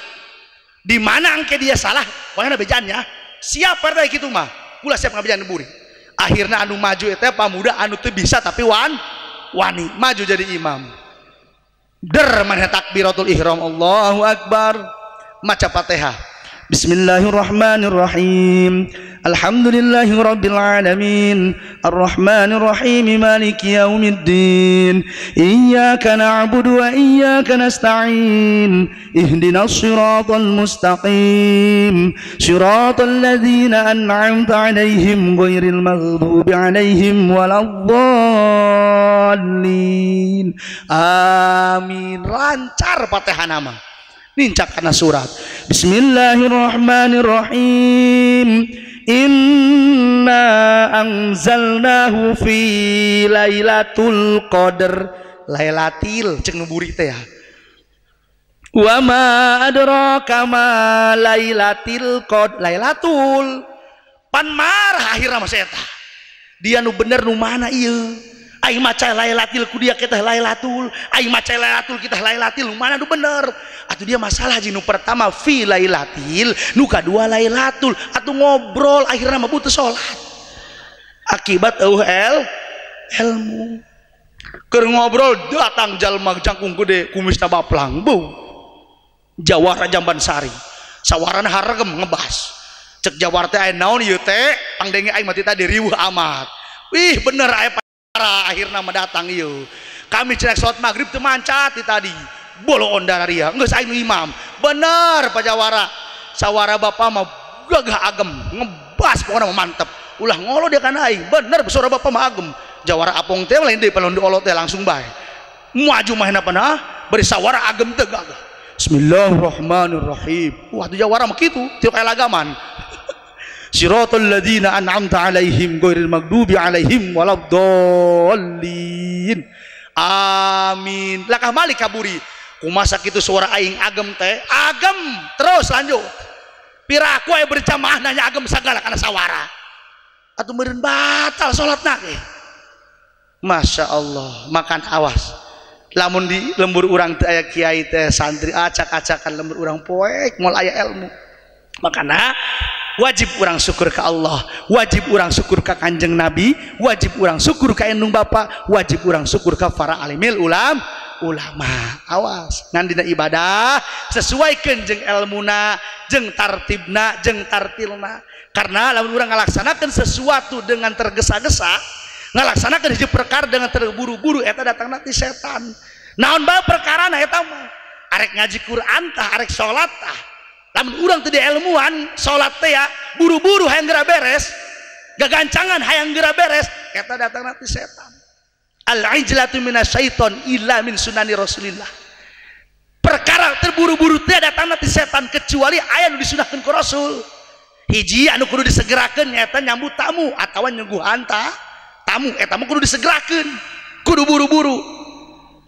Di mana angke dia salah, pokoknya bejannya. Siap RT kitu mah. Kula siap ngabejan diburi. Akhirna anu maju eta pamuda anu teu bisa tapi wani maju jadi imam. Der maneh takbiratul ihram, Allahu akbar. Maca Fatihah. Bismillahirrahmanirrahim. Alhamdulillahi rabbil alamin. Arrahmanirrahim, maliki yaumiddin. Iyyaka na'budu wa iyyaka nasta'in. Ihdinas siratal mustaqim. Siratal ladzina an'amta 'alaihim ghairil maghdubi 'alaihim waladdallin. Amin. Lancar Fatihah nama. Nincak kana surat. Bismillahirrahmanirrahim. Inna anzalnahu fi lailatul qadar. Lailatil cek nu buri teh ya. Wa ma adraka ma lailatil qadar. Lailatul. Pan marah akhirna mah eta. Dia nu bener nu mana ieu? Aing maca lailatil ku dia kita lailatul, aing maca lailatul kita lailatil, nu mana nu bener? Atuh dia masalah jeung nu pertama fi lailatil, nu kadua lailatul, atuh ngobrol akhirna mah butuh salat. Akibat eueuh ilmu. Keur ngobrol datang jalma jangkung gede kumisna baplang, bu. Jawara Jamban Sari. Sawarana haregem ngebas. Cek jawara teh aya naon ieu teh? Pangdenge aing mah tadi riweuh amat. Wih bener aya akhirna mah datang ieu. Kami cerak salat maghrib teu mancat ti tadi. Bolo ondararia, geus aing imam. Bener Pak Jawara. Sawara bapak mah gagah agem, ngebas pokona mah mantep. Ulah ngolo dia kana aing. Bener suara bapak mah agem. Jawara apong teh lain deui palon diolot teh langsung bae. Maju mah hena bari sawara agem teh gagah. Bismillahirrahmanirrahim. Wah tu jawara mah kitu, teu kaya lagaman. Siratal ladzina an'amta 'alaihim ghairil maghdubi 'alaihim waladdallin. Amin. Lakah malik kaburi. Kumaha kitu suara aing agem teh, agem terus lanjut. Piraku aya berjamaah nanya agem sagala kana sawara. Atuh meureun batal salatna ge. Masya Allah, makan awas. Lamun di lembur urang teh aya kiai teh santri acak-acakan lembur urang poek moal aya ilmu. Makana wajib urang syukur ka Allah, wajib urang syukur ka Kanjeng Nabi, wajib urang syukur ka indung bapa, wajib urang syukur ka para alimil ulama. Awas ngan dina ibadah sesuaikeun jeung elmuna, jeung tartibna, jeung tartilna. Karena lamun urang ngalaksanakeun sesuatu dengan tergesa-gesa, ngalaksanakeun hiji perkara dengan terburu-buru, eta datangna ti setan. Naon bae perkarana eta mah? Arek ngaji Quran tah, arek salat tah. Lamun urang teu dielmuan, salat teh ya buru-buru hayang geura beres, gagancangan hayang geura beres, eta datangna ti setan. Al-ijlatu minasyaiton illa min sunani Rasulillah. Perkara terburu-buru teh datangna ti setan kecuali aya nu disunahkeun ku Rasul. Hiji anu kudu disegerakeun nyaeta nyambut tamu atawa nyuguhan tamu, eta mah kudu disegerakeun, kudu buru-buru.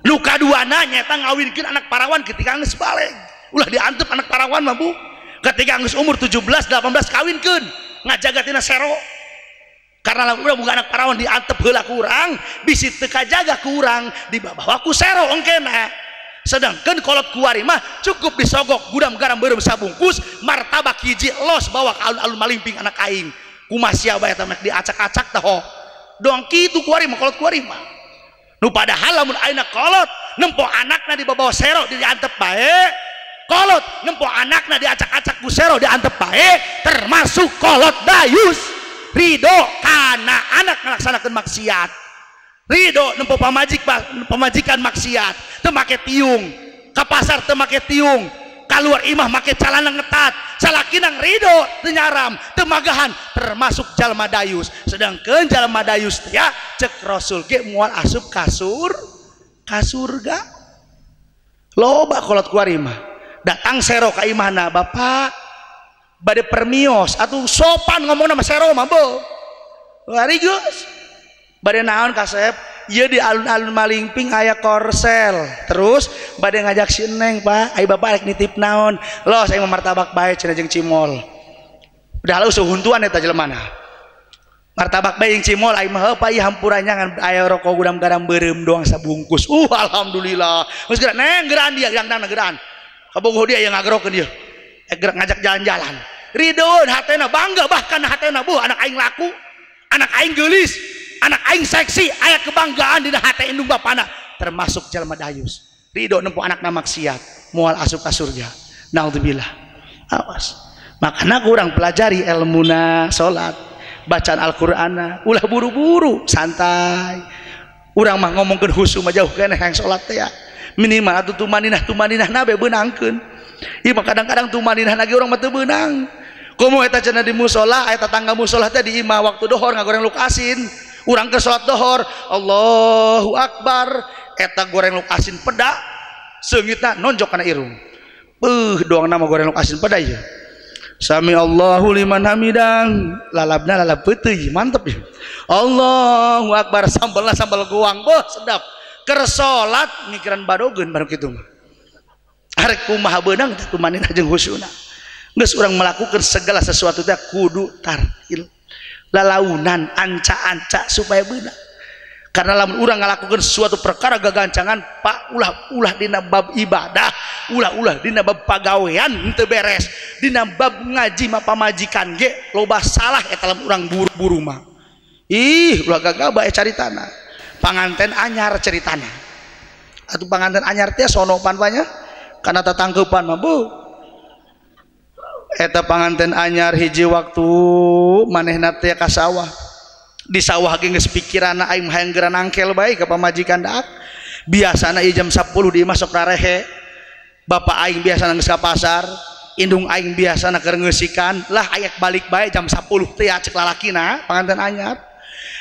Nu kaduana nyaeta ngawinkeun anak parawan ketika geus baleg. Ulah diantep anak parawan mah bu. Ketika geus umur 17 18 kawinkeun, ngajaga tina sero. Karena lamun urang boga anak parawan diantep heula ku urang, bisi teu kajaga ku urang, dibawa ku sero engkena. Sedangkan kolot kuari mah cukup disogok gudam garam beureum sabungkus, martabak hiji los bawa ka alun-alun malimping anak aing. Kumaha sia bae eta mek diacak-acak tah ho. Doang kitu kuari mah kolot kuari mah. Nu padahal lamun ayeuna kolot nempo anakna dibawa sero diantep bae, kolot nempo anakna diacak-acak ku sero diantep bae, termasuk kolot dayus. Ridho kana anak ngalaksanakeun maksiat, ridho nempo pamajikan maksiat, teu make tiung, ka pasar teu make tiung, kaluar imah make calana ngetat, salakina ridho teu nyaram, teu magahan, termasuk jalma dayus. Sedangkan jalma dayus teh ya cek Rasul ge moal asup kasur ka surga. Loba kolot kuari mah datang sero ka imahna, bapak bade permios atuh sopan ngomongna mah sero mah beuh. Lari geus. Bade naon kasep? Ieu di alun-alun malingping aya korsel. Terus bade ngajak si Neng, Pak. Ai bapak rek nitip naon? Los aing mah martabak bae cenah jeung cimol. Udah halus huntuan eta jelemana. Martabak bae jeung cimol aing mah heuh Pak ieu hampura ngan aya rokok gudam garam beureum doang sabungkus. Alhamdulillah. Geus geura Neng geraan dia gangdangna geraan. Kabogoh dia yang ngagerokeun ieu. Gerak ngajak jalan-jalan. Ridhoeun hatena bangga bahkan hatena bu anak aing laku, anak aing geulis, anak aing seksi, aya kebanggaan dina hate indung bapana, termasuk jalma dayus. Ridho nempo anakna maksiat, moal asup ka surga. Naudzubillah. Awas. Makana kurang pelajari elmuna salat, bacaan Al-Qur'ana, ulah buru-buru, santai. Urang mah ngomongkeun khusyuk mah jauh keneh hayang salat teh ya. Minimal atuh tumaninah nabe beunangkeun. Ieu mah kadang-kadang tumaninah lagi urang mah teu beunang. Komo eta cenah di musola, aya tetangga musola teh di imah waktu dohor ngagoreng luk asin. Urang ke salat dohor, Allahu Akbar, eta goreng luk asin peda, seungitna nonjok kana irung. Beuh, doang nama goreng luk asin peda ieu. Sami Allahu liman hamidang, lalabna lalab peuteui, mantep ieu. Allahu Akbar, sambelna sambel goang, beuh sedap. Keur salat mikiran badogeun baru kitu mah. Arek kumaha beunang teh tumaninah jeung khusyuna. Geus urang melakukan segala sesuatu teh kudu tartil, lalaunan, anca-anca supaya beunang. Karena lamun urang ngalakukeun suatu perkara gagancangan, Pak, ulah-ulah dina bab ibadah, ulah-ulah dina bab pagawean henteu beres, dina bab ngaji mah pamajikan ge loba salah eta lamun urang buru-buru mah. Ih, ulah gagabah caritana. Panganten anyar ceritana. Atuh panganten anyar teh sonopan banyak karena tatangkeupan mah bu. Eta panganten anyar hiji waktu manehna teh ka sawah. Di sawah ge geus pikiranna aing hayang geura nangkel bae ka pamajikan daak. Biasana ieu jam 10 di imah sok rarehe. Bapak aing biasana geus ka pasar, indung aing biasana keur ngeusikan, lah ayak balik bae jam 10 teh cek lalakina panganten anyar.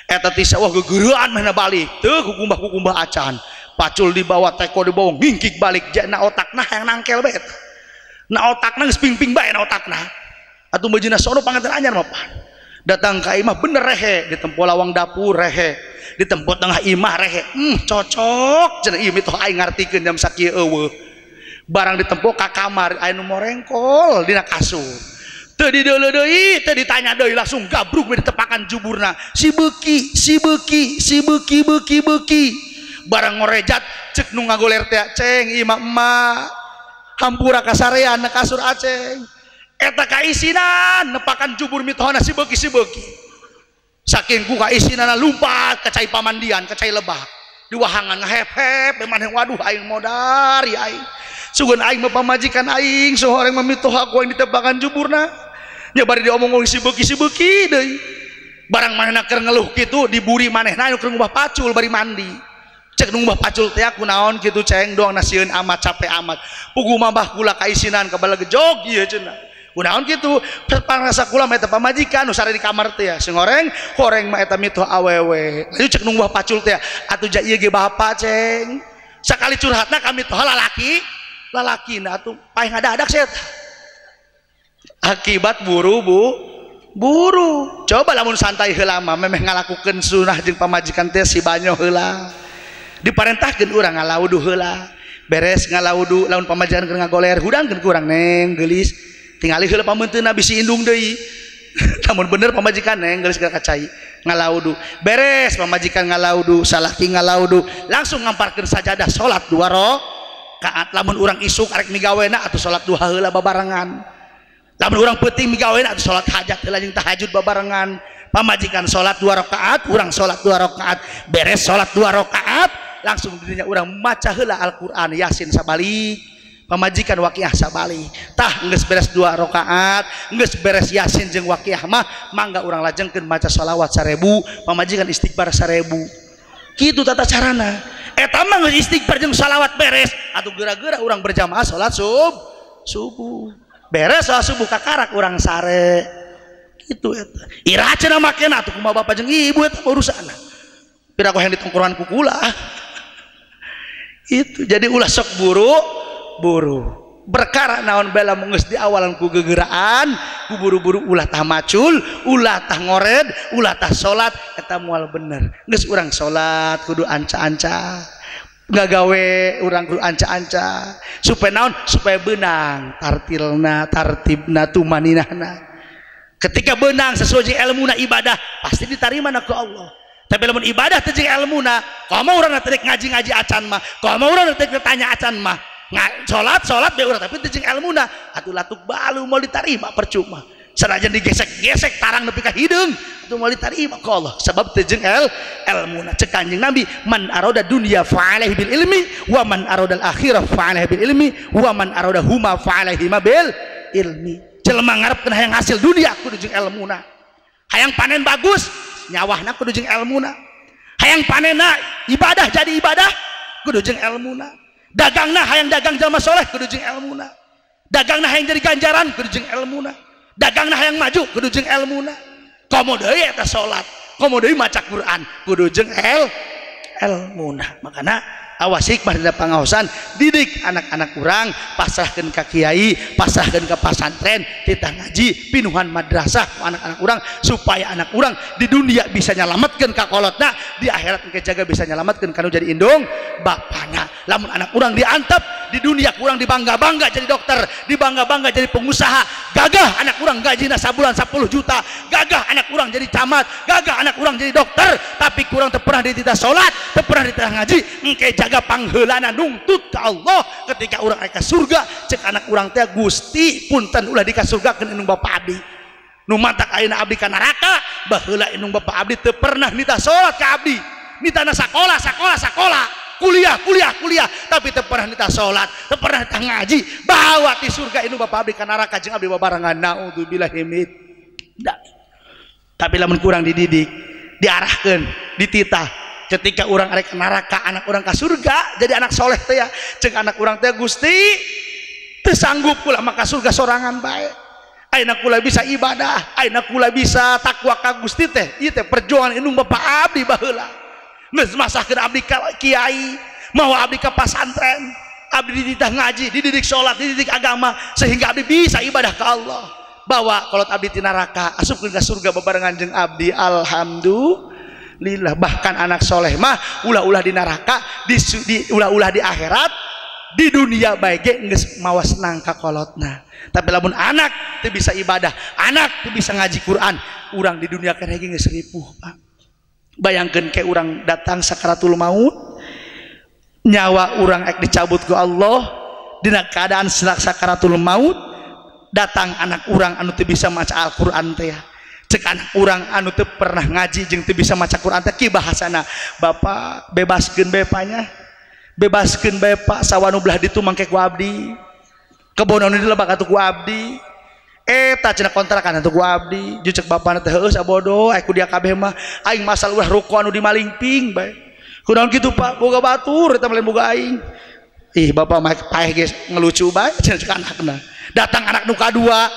Eta ti sawah geugeureun manehna balik, teu kukumbah-kukumbah acan. Pacul dibawa, teko dibawa, ngingkik balik, na otakna hayang nangkel bae eta. Na otakna geus ping-ping bae na otakna. Atuh meujeuhna sono panganten anyar mah pan. Datang ka imah bener rehe, ditempo lawang dapur rehe, ditempo tengah imah rehe. Cocok cenah ieu mitoh aing ngartikeun jam sakieu eueuh. Barang ditempo ka kamar aya nu morengkol dina kasur. Teu dideuleu deui, teu ditanya deui langsung gabrug we ditepakan juburna. Si beuki, si beuki, si beuki beuki beuki. Barang ngorejat cek nu ngagoler teh, ceng imah emak. Hampura kasarean na kasur aceng. Eta kaisinan nepakan jubur mitohana si beuki-si beuki. Saking ku kaisinana lumpat ka cai pamandian, ka cai lebak. Di wahangan ngahep-hep maneh waduh aing modar ya aing. Sugan aing mah pamajikan aing sohoreng mah mitoha ku aing ditepakan juburna. Nya bari diomong si beuki-si beuki deui. Barang manehna keur ngeluh kitu diburi manehna anu keur ngubah pacul bari mandi. Cek nu ngubah pacul teh kunaon kitu ceng doang nasieun amat capek amat. Puguh mah bah kula kaisinan kabalegejog ieu cenah. Kunaon kitu pangrasa kula mah eta pamajikan nu sare di kamar teh sing horeng horeng mah eta mitoh awewe. Lalu cek nu ngubah pacul teh atuh ja ieu ge bapa ceng. Sakali curhatna ka mitoh lalaki, lalakina atuh paeh ngadadak sia. Akibat buru bu buru. Coba lamun santai heula mah memeh ngalakukeun sunah jeung pamajikan teh si banyo heula. Diparentahkeun urang ngalawudu heula. Beres ngalawudu lamun pamajikan keur ngagoler hudangkeun ku urang neng geulis. Tingali heula pameunteuna bisi indung deui. Lamun bener pamajikan neng geulis ka cai ngalawudu. Beres pamajikan ngalawudu, salaki ngalawudu, langsung ngamparkeun sajadah salat 2 rakaat. Lamun urang isuk arek migawena atuh salat duha heula babarengan. Lamun urang peuting migawena atuh salat hajat heula jeung tahajud babarengan. Pamajikan salat 2 rakaat, urang salat 2 rakaat. Beres salat 2 rakaat, langsung dirinya urang maca heula Al-Qur'an Yasin sabalik. Pamajikan waqiah sabalik. Tah geus beres 2 rakaat, geus beres Yasin jeung waqiah mah mangga urang lajengkeun maca shalawat 1000, pamajikan istighfar 1000. Kitu tata carana. Eta mah geus istighfar jeung shalawat beres, atuh geura-geura urang berjamaah salat subuh. Beres salat subuh kakarak urang sare. Kitu eta. Iraha cenah makena atuh kumaha bapa jeung ibu eta urusanna. Pira ku hayang ditongkrongan ku kula. Itu jadi ulah sok buru buru berkara naon bela geus di awalan ku gegeraan ku buru-buru ulah tah macul ulah tah ngored ulah tah salat eta moal bener. Geus urang salat kudu anca-anca, ngagawe urang kudu anca-anca supaya naon, supaya beunang tartilna tartibna tumaninahna. Ketika beunang sesuai jeung elmuna ibadah pasti ditarima na ku Allah. Tapi lamun ibadah teu jeung elmuna, komo urang teh ngaji-ngaji acan mah, komo urang teh tanya acan mah, salat salat be urang tapi teu jeung elmuna, atuh latuk balu moal ditarima percuma. Sanajan digesek-gesek tarang nepi ka hideung atuh moal ditarima ku Allah sebab teu jeung elmuna. Cek Kanjeng Nabi, man aroda dunya fa alaihi bil ilmi wa man aroda al akhirah fa alaihi bil ilmi wa man aroda huma fa alaihi ma bil ilmi. Jelema ngarepkeun hayang hasil dunia kudu jeung elmuna. Hayang panen bagus nyawahna kudu jeung elmuna. Hayang panenna ibadah jadi ibadah kudu jeung elmuna. Dagangna hayang dagang jelema soleh kudu jeung elmuna. Dagangna hayang jadi ganjaran kudu jeung elmuna. Dagangna hayang maju kudu jeung elmuna. Komo deui eta salat, komo deui maca Quran kudu jeung elmuna. Makana awas hikmah dina pangaosan, didik anak-anak urang, pasrahkeun ka kiai, pasrahkeun ka pasantren, titah ngaji, pinuhan madrasah ku anak-anak urang supaya anak urang di dunia bisa nyalametkeun ka kolotna, di akhirat engke jaga bisa nyalametkeun kanu jadi indung bapana. Lamun anak urang diantep di dunia kurang dibangga-bangga jadi dokter, dibangga-bangga jadi pengusaha, gagah anak urang gajina sabulan 10 juta, gagah anak urang jadi camat, gagah anak urang jadi dokter, tapi kurang teu pernah dititah salat, teu pernah dititah ngaji, engke jaga pangheulana nungtut ka Allah ketika urang aya ka surga. Cek anak urang teh Gusti punten ulah dikasurgakeun indung bapa abdi, nu mantak ayeuna abdi ka neraka, baheula indung bapa abdi teu pernah nitah salat ka abdi, nitahna sakola sakola sakola, kuliah kuliah kuliah, tapi teu pernah nitah salat, teu pernah nitah ngaji, bawa ti surga indung bapa abdi ka neraka jeung abdi babarengan. Naudzubillahi min dzalik. Tapi lamun kurang dididik, diarahkeun, dititah, ketika orang arek neraka anak orang ke surga jadi anak soleh teh ya, cek anak orang teh Gusti teu sanggup kula maka surga sorangan bae, ayeuna kula bisa ibadah, ayeuna kula bisa takwa ka Gusti teh, ieu teh perjuangan indung bapa abdi baheula geus masahkeun abdi ka kiai, mawa abdi ka pasantren, abdi dititah ngaji, dididik salat, dididik agama sehingga abdi bisa ibadah ka Allah. Bawa kolot abdi ti neraka asupkeun ka surga babarengan jeung abdi. Alhamdulillah. Lillah. Bahkan anak soleh mah ulah-ulah di neraka, di ulah-ulah di akhirat, di dunia bae ge geus mawa senang ka kolotna. Tapi lamun anak teu bisa ibadah, anak teu bisa ngaji Quran, urang di dunia keneh ge geus ripuh, Pak. Bayangkeun ke urang datang sakaratul maut, nyawa urang ek dicabut ku Allah dina keadaan sakaratul maut, Datang anak urang anu teu bisa maca Al-Qur'an teh. Cek anak urang anu teu pernah ngaji jeung teu bisa maca Qur'an teh ki bahasana, "Bapak bebaskeun bae nya. Bebaskeun bae Pak, sawah nu belah ditu mangke ku abdi. Kebon anu dilebak atuh ku abdi. Eta cenah kontrakan atuh ku abdi." Jeung cek bapana teh heueuh sabodo, aya ku dia kabeh mah aing masal ulah ruko anu dimalingping bae. Kunaon kitu Pak? Boga batur eta mah lain boga aing. Ih bapak mah paeh geus ngelucu bae cenah cek anakna. Datang anak nu kadua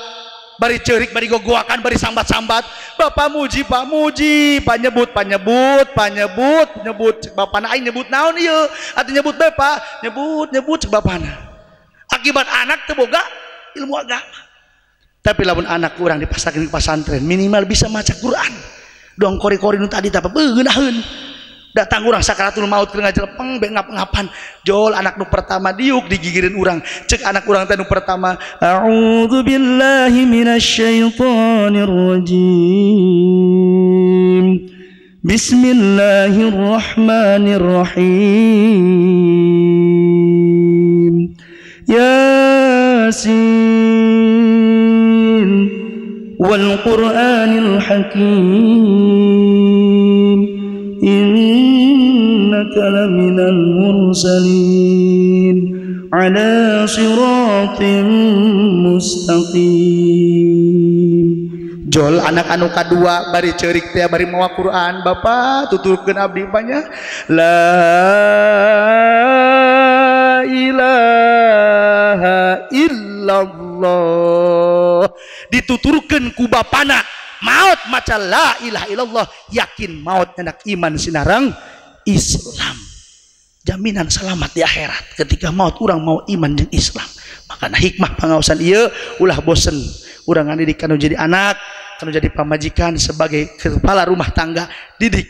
bari ceurik bari gogoakan bari sambat-sambat, "Bapak muji Pak muji, panyebut panyebut panyebut nyebut." Cek bapana aing nyebut naon ieu? Atuh nyebut bae Pak, nyebut nyebut cek bapana. Akibat anak teu boga ilmu agama. Tapi lamun anak urang dipasarkeun ke pasantren minimal bisa maca Quran. Dong kori-kori nu tadi teh beuneunaheun. Datang urang sakaratul maut keur ngajelepeng be ngap-ngapan. Jol anak nu pertama diuk digigireun urang. Cek anak urang teh nu pertama, "A'udzubillahi minasyaitonir rajim. Bismillahirrahmanirrahim. Yasin wal Qur'anil Hakim. Innaka laminal mursalin ala siratin mustaqim." Jol anak anu kadua bari ceurik teh bari mawa Quran, "Bapak tuturkeun abdi nya la ilaha illallah." Dituturkeun ku bapana maut maca la ilaha illallah, yakin maut anak iman sinarang Islam, jaminan selamat di akhirat ketika maut urang mau iman jeung Islam. Makana hikmah pangaosan ieu ulah bosen urang ngadidik kanu jadi anak, kanu jadi pamajikan sebagai kepala rumah tangga, didik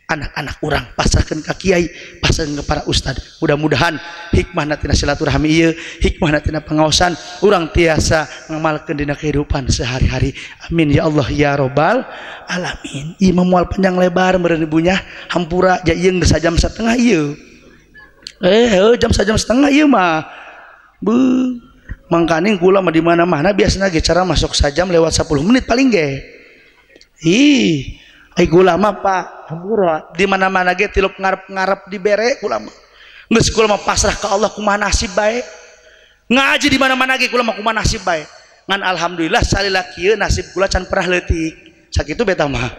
anak-anak urang, pasrahkeun ka kiai, pasrahkeun ka para ustad. Mudah-mudahan hikmahna tina silaturahmi ieu, hikmahna tina pangaosan urang tiasa ngamalkeun dina kehidupan sehari-hari. Amin ya Allah ya robbal alamin. Ieu mah moal panjang lebar meureun ibunya, hampura ja ieu geus sajam setengah ieu. Jam sajam setengah ieu mah. Beuh, mangkaning kula mah di mana-mana biasana ge cara masuk sajam lewat 10 menit paling ge. Ih, ai kula mah Pak, hampura di mana-mana ge tilup ngarep-ngarep dibere kula mah. Geus kula mah pasrah ka Allah kumaha nasib bae. Ngaji di mana-mana ge kula mah kumaha nasib bae. Ngan alhamdulillah salila kieu nasib kula can pernah leutik. Sakitu beta mah.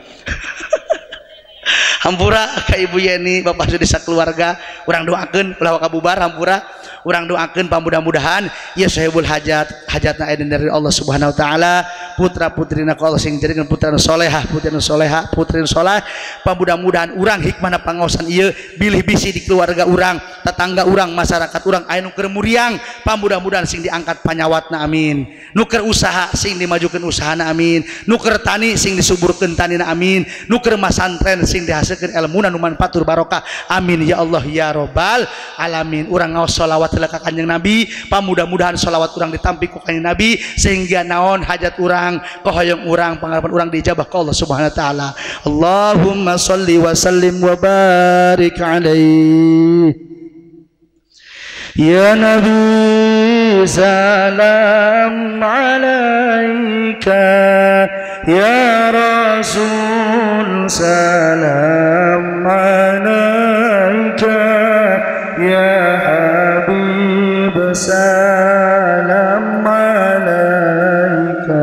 Hampura ka Ibu Yeni, Bapak Sudi sakeluarga, urang doakeun ulah kabubar hampura. Urang doakeun pamudah-mudahan ieu sahibul hajat, hajatna aya dari Allah Subhanahu wa taala, putra-putrina ku Allah sing jadikeun putra nu solehah, putri nu soleha, putri nu soleh. Pamudah-mudahan urang hikmahna pangaosan ieu bilih bisi di keluarga urang, tetangga urang, masyarakat urang aya nu keur muriang, pamudah-mudahan sing diangkat panyawatna amin. Nu keur usaha sing dimajukeun usahana amin. Nu keur tani sing disuburkeun tanina amin. Nu keur masantren sing dihasilkeun elmuna nu manfaat barokah amin ya Allah ya robbal alamin. Urang ngaos sholawat ka Kanjeng Nabi, pamudah-mudahan sholawat urang ditampi ku Kanjeng Nabi sehingga naon hajat urang, kohoyong urang, pangarapan urang diijabah ku Allah Subhanahu wa taala. Allahumma sholli wa sallim wa barik alaihi. Ya Nabi salam alaika, ya Rasul salam alaika, ya Habib salam alaika,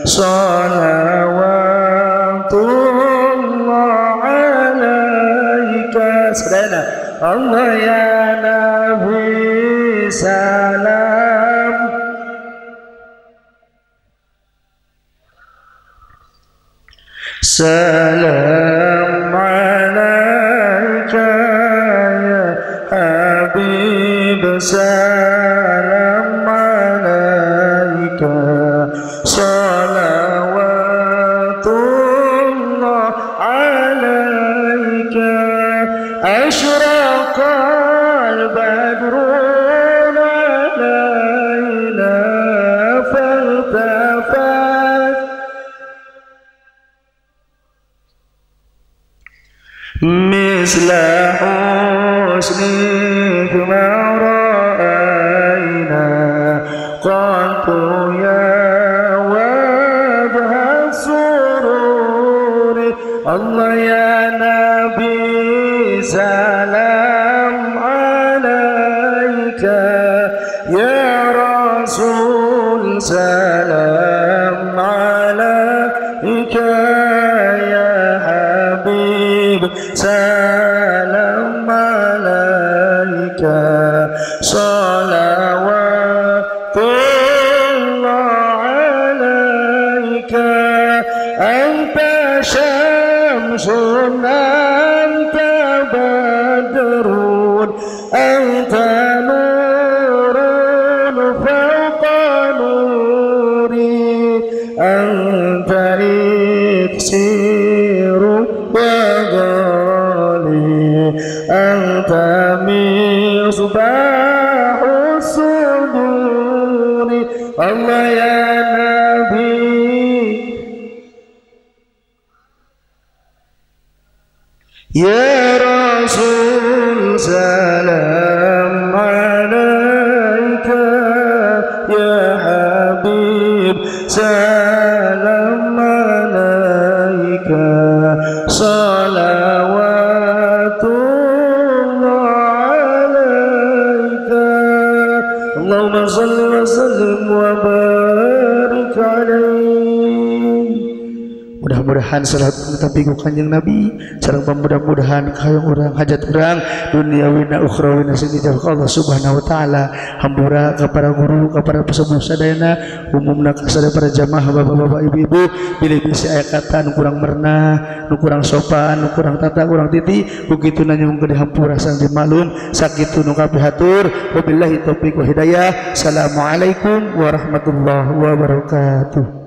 salawatullah alaika. Sadana Allah ya Nabi salam, salam alaika ya Habib, salam alaika, salawatullah alaika, asyraqal badru alaina faltafat misla husnik ma ra'ayna qatu ya Allah ya Nabi salam alaika, ya Rasul salam alaika, ya Habib salam alaika, salawatullah alaika, anta syamsun anta badrun anta nurun fawqa nuri, anta iksiru wa ghali, anta misbahus suduri. Allah ya Nabi ya Rasul salam alaika, ya Habib salam alaika, salawatullah alaika, Allahumma salli wa sallim wa barik alaihi. Mudah-mudahan salat tapi ku Kanjeng Nabi sareng mudah-mudahan kahayang urang hajat urang duniawina ukhrawina sing dijawab Allah Subhanahu wa taala. Hampura ka para guru ka para pesepuh sadayana umumna ka sadaya para jamaah bapak-bapak ibu-ibu bilih bisi aya kata nu kurang merenah nu kurang sopan nu kurang tata kurang titi ku kitu nyungkeun dihampura sareng dimaklum sakitu nu kapihatur. Wabillahi taufik wal hidayah. Assalamualaikum warahmatullahi wabarakatuh.